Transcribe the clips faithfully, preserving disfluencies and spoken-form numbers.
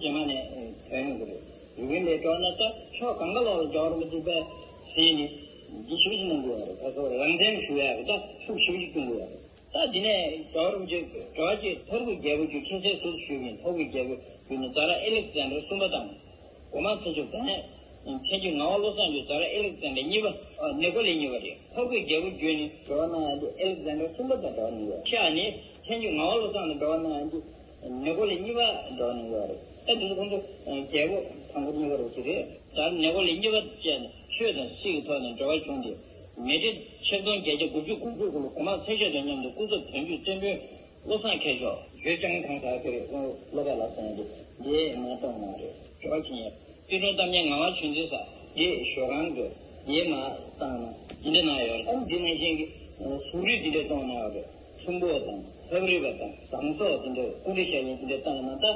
རྗེས་མ་ནས་ཐོན་ཡོང་གི་རེད། ཡུལ་ཀུན་ལས་འགྲོ་ན་ད་ཕྱོགས་གང་ག་ལོག་ལ་འགྲོ་རུང་གི་འདུག་པས་ཟེར་ནས་འདི་ཞིབ་ཞིབ་གནང་དགོས་པ་རེད། ད་སོ་རང་བཙན་ཞུ་ཡག་གི་ད་ཤུགས་ཞིབ་ཞིབ་གཏོང་དགོས་པ་རེད། ད་འདི་ནས་འགྲོ་རུང་གི་འགྲོ་གི་ཐོར་བུའི་རྒྱལ་པོ་རྒྱུད་ཁྱེད་ཚོས་ཟུར་ཞུས་པ་ཡིན། ཐོར་བུའི་རྒྱལ་པོ་རྒྱུད་ནི་ཛ་དྲག་ཨེ་ལེག་ཛན་ཌར་གསུམ་པ་དང་། གོ་མ་ཚེ་མཆོག་དང་། མཚན་བརྗོད་ངག་དབང་བློ་བཟང་གི་ཛ་དྲག་ཨེ་ལེག་ཛན་ཌར་གཉིས་པ། ཨ་ནེ་པོ་ལེ་གཉིས་པ་རེད། ཐོར་བུའི་རྒྱལ་པོ་རྒྱུད་ནི་འགྲོ་བ་ན་ཡང་འདི་ཨེ་ལེག་ཛན་ཌར་གསུམ་པ་དང་འགྲོ་བ་ནི་ཡོད། ཤ་ནི་མཚན་བརྗོད་ངག་དབང་བློ་བཟང་དང་འགྲོ་བ་ན་ཡང་འདི་ནེ་པོ་ལེ་གཉིས་པ་འགྲོ་བ་ནི་ཡོད་རེད། ད་འདི་ཚོ་ཁོང་ཚོ་རྒྱལ་པོ་དང་པོ་གཉིས་པ་རེད་ཅི་རེད། ད་ནེ་པོ་ལེ་གཉིས་པ་བཅས་ནས་ཆོས་དང་སྲིད་ཀྱི་ཐོག་ནས་འབྲེལ་བ་བྱུང་སྟེ། མེ་ཁྲི་ཆིག་སྟོང་བརྒྱད་བརྒྱ་དགུ་བཅུ་གོ་དགུ་གུ་ལུ་གོང་མ་ཚེ་མཆོག་དང་མཉམ་དུ་སྐུ་ཚབ་དོན་གཅོད་བཙན་པོའི་བློ་བཟང་མཁས་མཆོག་ཇོ་ཅང་ཐང་ས་ཁེ་རེ་ཀུང་བློ་དགའ་ལགས་ཟེར་མཁན་དེ་འདིའི་མ་གཏོང་མ་རེད། ཇོ་ཆིན་ཡང་སྲིད་སྐྱོང་གཏམ་སྙན་ངག་དབང་ཆོས་འཛིན་ས་འདིའི་ཞོ་ཁང་གི་འདིའི་མ་བཏང་ན་འདི་འདྲ་གནང་ཡོད་རེད། ཨ་འདི་ནང་བཞིན་གྱི་གཟུགས་རིས་འདི་འདྲ་གཏོང་གནང་ཡོད་རེད། ཚོང་པ་དང་ཕབ་རིས་པ་དང་ཟངས་གསོག་འདི་འདྲ་སྐུ་འདྲ་ཤ་ཡིན་འདི་འདྲ་བཏང་ན་ད་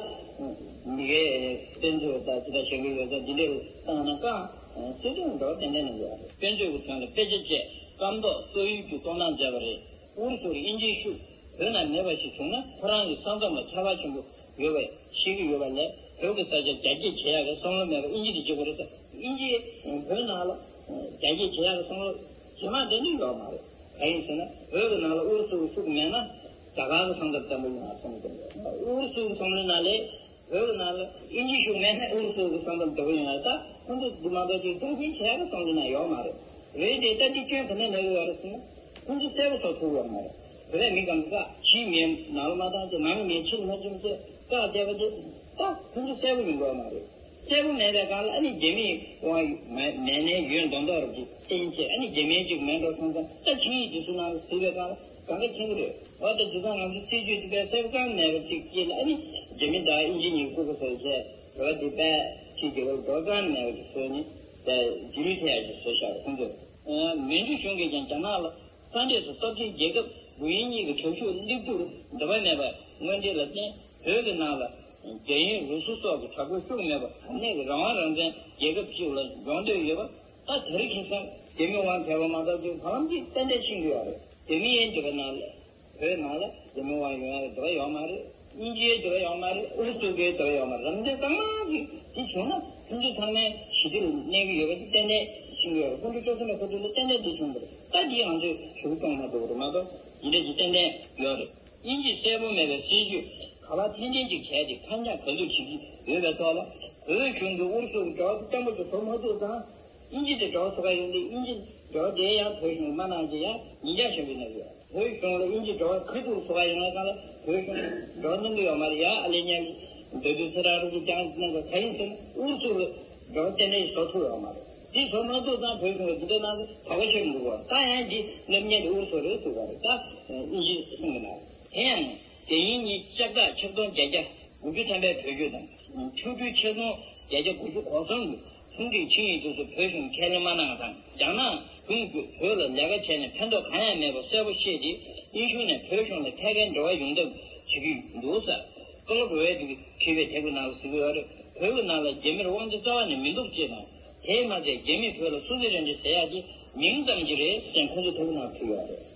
མི་སྒེར་དཔེ་མཛོད་དང་ཅི་ལྟར་བྱེད་ཀྱི་ཡོད་ཙང་འདི་འདྲ་བཏང་ན་ཀང་སྲིད་སྐྱོང་འགྲོ་ཏན་ཏན་གནང་གི་ཡོད་རེད། དཔེ་མཛོད་ཀྱི་དོན་ལ་དཔེ་ཆ་བཅས་སྐམ་ཐོག་རྩོམ་ཡིག་བཅུ་གཏོང་སྟངས་མཛད་པ་རེད། ཨུ་རུ་སུར་དབྱིན་ཇིའི་ཤུགས་བོད་ནང་མེད་པ་ཞིག་བྱུང་ན་ཁོ་རང་གི་ས་མཚམས་ལ་ཁྱད་པར་ཆེན་པོ་ཡོད་པ་ཤེས་ཀྱི་ཡོད་པ་ལས་བོད་ཀྱི་ས་ཆ་རྒྱ་སྐྱེད་བྱེད་ཡག་གི་བསམ་བློ་མེད་པ་དབྱིན་ཇི་དེ་བྱེད་དགོས་རེད་ཟེར། དབྱིན་ཇིས་བོད་ནང་ལ་རྒྱ་སྐྱེད་བྱེད་ཡག་གི་བསམ་བློ་ཇེ་མང་དེ་འདྲ་ཡོད་མ་རེད། གང་ཡིན་ཟེར་ན་བོད་ཀྱི་ནང་ལ་ཨུ་རུ་སུ་གི་ཤུགས་མེད་ན་རྒྱ་གར་གྱི་ས་མཚམས་བརྟན་པོ་ཡོང་བ་བསམ་གྱི་འདུག་ཨུ་རུ་སུ་གི་བསམ་བློའི་ནང་ལས་བོད་ཀྱི་ནང་ལ་དབྱིན་ཇིའི་ཤུགས་མེད་ན་ཨུ་རུ་སུ་གི་ས་མཚམས་བདེ་པོ་ཡོང་ཡ། ད་ཁོང་ཚོ་འདི་མ་གཏོགས་ཅིག་རྒྱ་སྐྱེད་བྱས་པ་བསམ་གྱི་ན་ཡོག་མ་རེད། རེད་དེ་ད་འདི་སྐྱོན་ག་ནས་ལབ་ཡོད་རེད་ཟེར་ན། ཁོང་ཚོ་གསལ་པོ་ཚོ་ཐུག་ཡོད་མ་རེད། བོད་པའི་མི་གང་ག་ཕྱིའི་མི་ནང་ལ་མ་བཏང་ཚེ་ནང་མི་ཕྱིར་མ་བཅུག་ཚེ་བཀག་བསྡད་པ་དེ་ད་ཁོང་ཚོ་གསལ་པོ་ཡོང་དགོས་མ་རེད། གསལ་པོ་མེད་པའི་སྒང་ལ་ཨ་ནི་རྒྱ་མིས་དབང་མེད་ནས་ཡོད་མདོག་མདོག་རེད་ཅིག་བསྟན་ཆེ་ཨ་ནི་རྒྱ་མིའི་ཅིག་མེད་འགྲོ་སོང་ཙང་ད་ཆིངས་ཡིག་དེ་ཚོ་ནང་ལ་གཟིགས་པའི་སྒང་ལ་གང་ག་ཆེན་པོ་རེད། འོ་ད་དེ་ཚོ་ང་ཚོ་སྲིད་ཇུས་དེ་དཔེ་གསལ་པོ་ཙམ་མེད་པ་ཅིག་སྐྱེས་ལ་ཨ་ནི་རྒྱ་མི་དང་དབྱིན་ཇི་གཉིས་ཀྱི་སྐུ་པར་བཟོས་བྱས་བོད་དེ་དཔེ་ཕྱི་རྒྱལ་ཁབ་འགྲོ་ཙམ་མེད་པ་ཅིག་བཟོས་ནས་ད་རྒྱུས་ལོན་ཐེབས་ཡག་ཅིག་བཟོས་བཞག་ཁོང་ཚོས། མན་ཇུ་གཞུང་གིས་ཀྱང་རྒྱ་ནག་ལ། ས་གནས་སུ་སྟོབས་ཆེན་རྒྱལ་ཁབ་དགུ་དབྱིན་གཉིས་ཀྱི་དྲག་ཤུགས་སླེབས་རྒྱུར་འདོད་པ་མེད་པ་དངོས་འབྲེལ་ལ་བརྟེན་བོད་ཀྱི་ནང་ལ་རྒྱ་དབྱིན་རུ་སུ་སོགས་ཀྱི་དྲག་པོའི་ཤུགས་མེད་པར་ག་ནས་ཀྱི་རང་དབང་རང་བཙན་རྒྱལ་ཁབ་ཅིག་ལ་འཇོག་འདོད་ཡོད་པ་ད་དེ་རིང་ཁ་སང་རྒྱ་མི་དབང་གལ་བ་མ་གཏོགས་ཅིག་བར་ལམ་གཅིག་ཏན་ཏན་ཤེས་ཀྱི་ཡོད་རེད། རྒྱ་མི་ཡན་གྱི་བོད་ནང་ལ་བོད་ནང་ལ་རྒྱ་མི་དབང་ཡོང་ཡ་འདོད་ཡོད་མ་རེད། དབྱིན་ཇིའི་འདོད་ཡོད་མ་རེད། ཨུ་རུ་སུ་གའི་འདོད་ཡོད་མ་རེད། རང་བཙན་གཙང་མ་ཞིག་དེ་བྱུང་ན་ཁོང་ཚོ་ཚང་མའི་ཞི་བདེ་ལ་གནས་ཀྱི་ཡོད་པ་དེ་ཏན་ཏན་ཤེས་ཀྱི་ཡོད་རེད། ཁོང་ཚོ་སྤྱོད་བཟང་ལ་ཁོ་ཚོ་ལ་ཏན་ཏན་དེ་བྱུང་བ་རེད། ད་འདི་ང་ཚོས་ཞུ་གཏོང་མ་ཐུབ་པ་རེད་མ་གཏོགས་འདི་འདྲ་ཅིག་ཏན་ཏན་ཡོད་རེད། དབྱིན་ཇིས་གསལ་པོ་མེད་པའི་སྲིད་ཇུས་ག་པར་འཐེན་འཐེན་ཅིག་བྱས་ཏེ་ཁ་འཇམ་ག་ཚོད་བྱེད་ཀྱི་ཡོད་པའི་ཐོག་ལ་བོད་གཞུང་གིས་ཨུ་རུ་སུ་གི་འབྲེལ་བ་དེ་བརྟན་པོ་ཅིག་བཟོ་མ་ཐུབ་ཙང་། དབྱིན་ཇི་དེ་འབྲེལ་བ་བཟོ་ག་ཡོང་དུས་དབྱིན་ཇི་འབྲེལ་བ་དེ་ཡང་བོད་གཞུང་མ་གནང་ཅེས་ཡང་ཉིན་འགྱངས་བྱེད་དགོས་གནང་གི་ཡོད། བོད་གཞུང་ལ་དབྱིན་ཇི་འབྲེལ་བ་ག་ཚོད་བཟོ་ག་ཡོང་བའི་སྒང་ལ་བོད་གཞུང་འབྲེལ་བ་གནང་གི་ཡོད་མ་རེད། ཡ་ཨ་ལེ་ཉན་འདོད་དུས་ཚེ་རང་རང་གིས་ཀྱང་གནང་གི་ག་ཡིན་ཟེར་ན་ཨུ་རུ་སུ་ལ་འབྲེལ་བ་ཏན་ཏན་བཟོ་ཐུབ་ཡོད་མ་རེད། དེ་བཟོ་མ་ཐུབ་ཙང་བོད་གཞུང་གིས་འདི་འདྲ་གནང་གི་དོགས་པ་ཆེ་རུ་འགྲོ་གི་ཡོད། ད་ཡང་འདི་སླེབས་མཁན་དེ་ཨུ་རུ་སུ་རེད་ཟེར་བ་རེད། ད་དབྱིན་ཇི་གསུང་གི་ན་དེ་ཡང་། དེ་ཡིན་ཉིན་ལྕགས་སྟག་ཆིག་སྟོང་བརྒྱད་བརྒྱ་དགུ་བཅུ་ཐམ་པའི་བོད་བརྒྱུད་དང་། ཆུ་སྦྲུལ་ཆིག་སྟོང་བརྒྱད་བརྒྱ་དགུ་བཅུ་གོ་གསུམ་གྱི་ཐུང་ཀྲིག་ཆིངས་ཡིག་དེ་ཚོ་བོད་གཞུང་ཁས་ལེན་མ་གནང་དང་། རྒྱ་ནག་གཞུང་གིས་བོད་ལ་ལས་ཀ་བྱས་ནས་ཕན་ཐོགས་གང་ཡང་མེད་པ་གསལ་པོ་ཤེས་ཏེ། དབྱིན་གཞུང་ནས་བོད་གཞུང་ལ་ཐད་ཀའི་འབྲེལ་བ་ཡོང་ཐབས་བྱེད་ཀྱི་འདུག་ཟེར། ཀོ་ལོ་རོ་ཝེ་དེ་བྲིས་པའི་དེབ་ཀྱི་ནང་ལ་གཟིགས་ཀྱི་ཡོད་རེད། བོད་ཀྱི་ནང་ལ་རྒྱ་མིར་དབང་ཆ་རྩ་བ་ནས་མི་འདུག་ཅེས་དང་། དེས་མ་ཚད་རྒྱ་མིས་བོད་ལ་སུ་སི་རེན་ཌི་ཟེར་ཡག་དེ་མིང་ཙམ་གྱིས་རེད་ཟེར་ཁོང་ཚོས་དེབ་ཀྱི་ནང་བྲིས་ཡོད་རེད།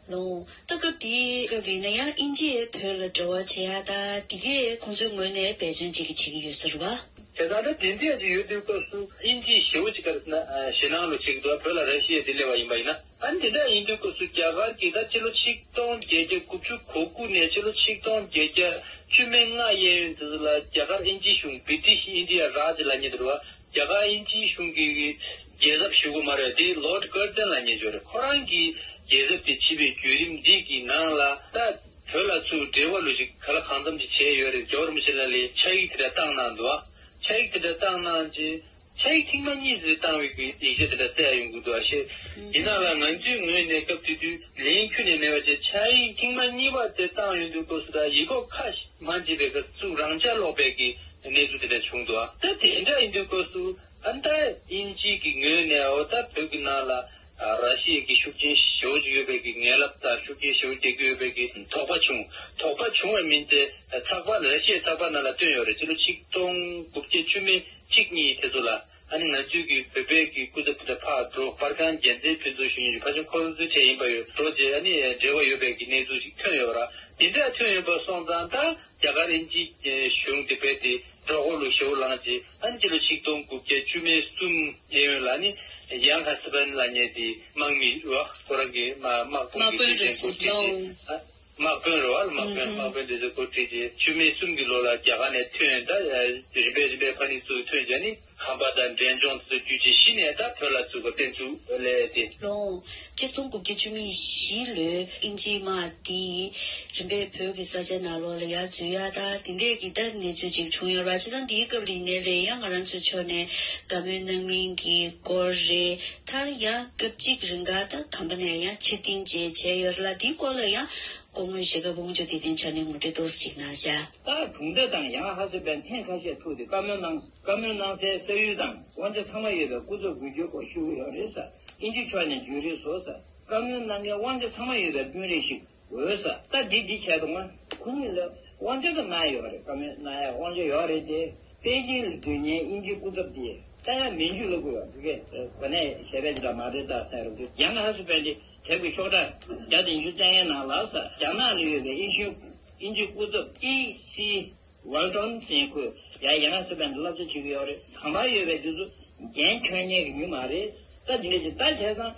ལོ། ད་སྐབས་དེའི་སྐབས་ཡིན་ན་ཡང་དབྱིན་ཇིས་བོད་ལ་འབྲེལ་བ་བྱེད་ཡ་ད་དེ་གས་ཁོང་ཚོའི་ངོས་ནས་འབད་བརྩོན་ཅིག་བྱེད་ཀྱི་ཡོད་ས་རེད་བ། བྱས་ཙང་ད་དེ་འདྲ་ཅིག་ཡོད་དུས་སྐབས་སུ་དབྱིན་ཇིའི་ཞེ་པོ་ཅིག་ག་རེ་ཟེར་ན་ཨ་ཞེད་སྣང་ལོ་ཅིག་འདུག་བོད་ལ་ར་ཤི་ཡ་དེ་སླེབས་པ་ཡིན་པ་ཡིན་ན། ཨ་ནི་དེ་འདྲ་ཡིན་དུས་སྐབས་སུ་རྒྱ་གར་གྱིས་ད་ཕྱི་ལོ་ཆིག་སྟོང་བརྒྱད་བརྒྱ་དགུ་བཅུ་གོ་དགུ་ནས་ཕྱི་ལོ་ཆིག་སྟོང་བརྒྱད་བརྒྱ་བཅུ་མེད་ལྔ་གཡས་གཡོན་དེ་ཚོ་ལ་རྒྱ་གར་དབྱིན་ཇིའི་གཞུང་བི་ཊི་ཤི་ཨིན་ཌི་ཡ་རཱ་ཇི་ལབ་མཁན་དེ་རེད་བ། རྒྱ་གར་དབྱིན་ཇིའི་གཞུང་གི་རྒྱལ་ཚབ་ཞུ་དགོས་མ་རེད། དེ་ལོར་ཌི་ཀར་ཛན་ལབ་མཁན་ཅིག་ཡོད་རེད། ཁོ་རང་གིས་རྒྱལ་ཚབ་དེ་བྱེད་པའི་བརྒྱུད་རིམ་འདི་གི་ནང་ལ་ད་བོད་ལ་ཚུར་འབྲེལ་བ་ལོ་ཞིག་ག་ལ་གང་འཚམ་ཅིག་བྱས་ཡོད་རེད། རྒྱལ་བ་རིན་པོ་ཆེ་ལ་ལས་ཕྱག་ཡིག་དེ་འདྲ་བཏང་གནང་འདུག་ཨ་ཕྱག་ཡིག་དེ་འདྲ་བཏང་གནང་རྗེས་ཕྱག་ཡིག་ཐེངས་མ་གཉིས་ཙམ་བཏང་བའི་གི་ཡིག་ཆ་དེ་འདྲ་བསྩལ་ཡོང་གི་འདུག་ཨ་ཤེས། ཡིན་ན་ལ་ང་ཚོའི་ངོས་ནས་སྐབས་དེ་དུས་ལན་ཁྱོན་ནས་མེད་པ་བྱས་ཕྱག་ཡིག་ཐེངས་མ་གཉིས་པ་དེ་བཏང་ཡོང་དུས་སྐབས་སུ་ད་ཡིག་སྐོགས་ཁ་མ་འབྱེད་པའི་གི་ཚུར་རང་འཇགས་ལོག་པའི་གི་གནས་ཚུལ་དེ་འདྲ་བྱུང་འདུག་ཨ་ད་དེ་འདྲ་ཡིན་དུས་སྐབས་སུ་ཨ་ད་དབྱིན་ཇི་གི་ངོས་ནས་འོ་ད་བོད་ཀྱི་ནང་ལ་ཨ་ར་ཤི་ཡ་གི་ཤུགས་རྐྱེན་ཞེ་པོ་ཅིག་ཡོད་པའི་གི་ངན་ལབ་དང་ཤུགས་རྐྱེན་ཞེ་པོ་རྒྱག་གི་ཡོད་པའི་གི་དོགས་པ་བྱུང་། དོགས་པ་བྱུང་བ་མིན་ཏེ་ཚགས་པར་ར་ཤི་ཡའི་ཚགས་པར་ནང་ལ་བཏོན་ཡོད་རེད། ཕྱི་ལོ་ཆིག་སྟོང་དགུ་བརྒྱ་བཅུ་མེད་གཅིག་གཉིས་དེ་ཚོ་ལ་ཨ་ནི་ང་ཚོའི་གི་བོད་པའི་གི་སྐུ་ཚབ་དེ་འདྲ་ཕར་འགྲོ་པར་ཁང་རྒྱལ་མཚན་ཕུན་ཚོགས་ཞུ་མཁན་ཅིག་ཕལ་ཆེར་ཁོ་ཚོའི་གྲས་ཡིན་པ་ཡོད་འགྲོ་རྗེས་ཨ་ནི་འབྲེལ་བ་ཡོད་པའི་གི་གནས་ཚུལ་ཅིག་ཐོན་ཡོད་ར། དེ་འདྲ་ཐོན་ཡོད་པ་སོང་ཙང་ད་རྒྱ་གར་དབྱིན་ཇི་གཞུང་དེ་བས་དེ་གྲོགས་པོ་ལོ་ཞེ་པོ་ལངས་རྗེས་ཨ་ནི་ཕྱི་ལོ་ཆིག་སྟོང་དགུ་བརྒྱ་བཅུ་མེད་གསུམ་གཡས་གཡོན་ལ་ནི་ཡང་ཧ་སི་བན་ལབ་མཁན་དེ་དམག་མི་ར་ཁོ་རང་གི་དམག་དམག་དཔོན་དཔོན་རེད་ཟེར་འགོ་ཁྲིད་ལོ། རྗེས་ཨ། དམག་དཔོན་རེད་བ། དམག་དཔོན་ཨུ་དམག་དཔོན་དེ་ཚོ་འགོ་ཁྲིད་རྗེས་བཅུ་མེད་གསུམ་གྱི་ལོ་ལ་རྒྱ་གར་ནས་ཐོན། ད་རིམ་པས་རིམ་པས་ཕ་ནི་ཚུར་ཐོན་རྗེས་ནི་ཁམས་པ་དང་འབྲས་ལྗོངས་དེ་ཚོ་བརྒྱུད་རྗེས་གཞི་ནས་ད་བོད་ལ་བཙུགས་པ་བཙན་འཛུལ་ལས་དེ། ལོ། ཆིག་སྟོང་དགུ་བརྒྱ་བཅུ་མེད་བཞི་ལོའི་དབྱིན་ཇིའི་དམག་དེས་རིམ་པས་བོད་ཀྱི་ས་ཆ་ནང་ལོགས་ལ་ཡར་འཛུལ་ཡ་ད་དེ་འདྲས་ཀྱི་ད་གནས་ཚུལ་ཅིག་བྱུང་ཡོད་རེད་བ། བྱས་ཙང་དེའི་སྐབས་ལ་ཡིན་ནའི་རེད། ཡང་ང་རང་ཚོའི་ཕྱོགས་ནས་བཀའ་མོལ་གནང་མིན་གྱི་སྐོར་རེད། མཐར་ཡང་སྐབས་གཅིག་རིང་ག་ད་དམ་པ་ནས་ཡང་ཕྱིར་འཐེན་བྱས་བྱས་ཡོད་རེད་ལ། དེའི་སྐོར་ལ་ཡང་སྐུ་ངོ་ཞྭ་སྒབ་དབང་ཕྱུག་བདེ་ལྡན་མཆོག་ནས་ངོ་སྤྲོད་ཏོག་ཙམ་ཞིག་གནང་བཞག་ད་གྲུང་མཐའ་དང་ཡང་ཧ་སི་བན་ཐེངས་ཁ་ཤས་ཐུག་སྟེ་བཀའ་མོལ་གནང་། བཀའ་མོལ་གནང་སའི་ས་ཡུལ་དང་དབང་ཆ་ཚང་མ་ཡོད་པའི་སྐུ་ཚབ་དགོས་རྒྱུའི་སྐོར་ཞུ་གི་ཡོད་རེད་ཟེར། དབྱིན་ཇི་ཕྱོགས་ནས་བརྒྱུད་རེས་བཟོ་ཟེར། བཀའ་མོལ་གནང་མཁན་དབང་ཆ་ཚང་མ་ཡོད་པའི་དཔོན་རིགས་ཤིག་དགོས་ཟེར། ད་འདི་འདི་བྱས་དུས་ང་ཁོ་གཉིས་ལ་དབང་ཆ་ད་གནང་ཡོད་རེད། བཀའ་མོལ་གནང་ཡ་དབང་ཆ་ཡོད་རེད་དེ། པེ་ཅིང་ལ་སྡོད་མཁན་དབྱིན་ཇིའི་སྐུ་ཚབ་དེ་ད་ཡང་མན་ཇུ་ལབ་དགོས་ཡོད་རེད། གོ་གནས་ཞལ་པས་འདི་འདྲ་མ་རེད་ད་ཟེར་རོ། ཡང་ཧ་སི་བན་དེ་དེབ་ཀྱི་ཤོག་གྲངས་བརྒྱ་དང་ཉི་ཤུ་རྩ་ལྔའི་ནང་ལ་ཟེར། རྒྱ་ནག་ལ་ཡོད་པའི་དབྱིན་ཇི་དབྱིན་ཇིའི་སྐུ་ཚབ་ཨི་སི་ཝལ་ཏོན་ཟེར་མཁན་ཁོས་ཡ་ཡང་སི་བན་དུ་བསླབ་བྱ་བྱེད་ཀྱི་ཡོད་རེད། གང་ལ་ཡོད་པའི་དུས་སུ་འགན་འཁྱེར་མཁན་གྱི་མི་མ་རེད། ད་འདི་འདྲ་ཅིག་ད་བྱས་ཙང་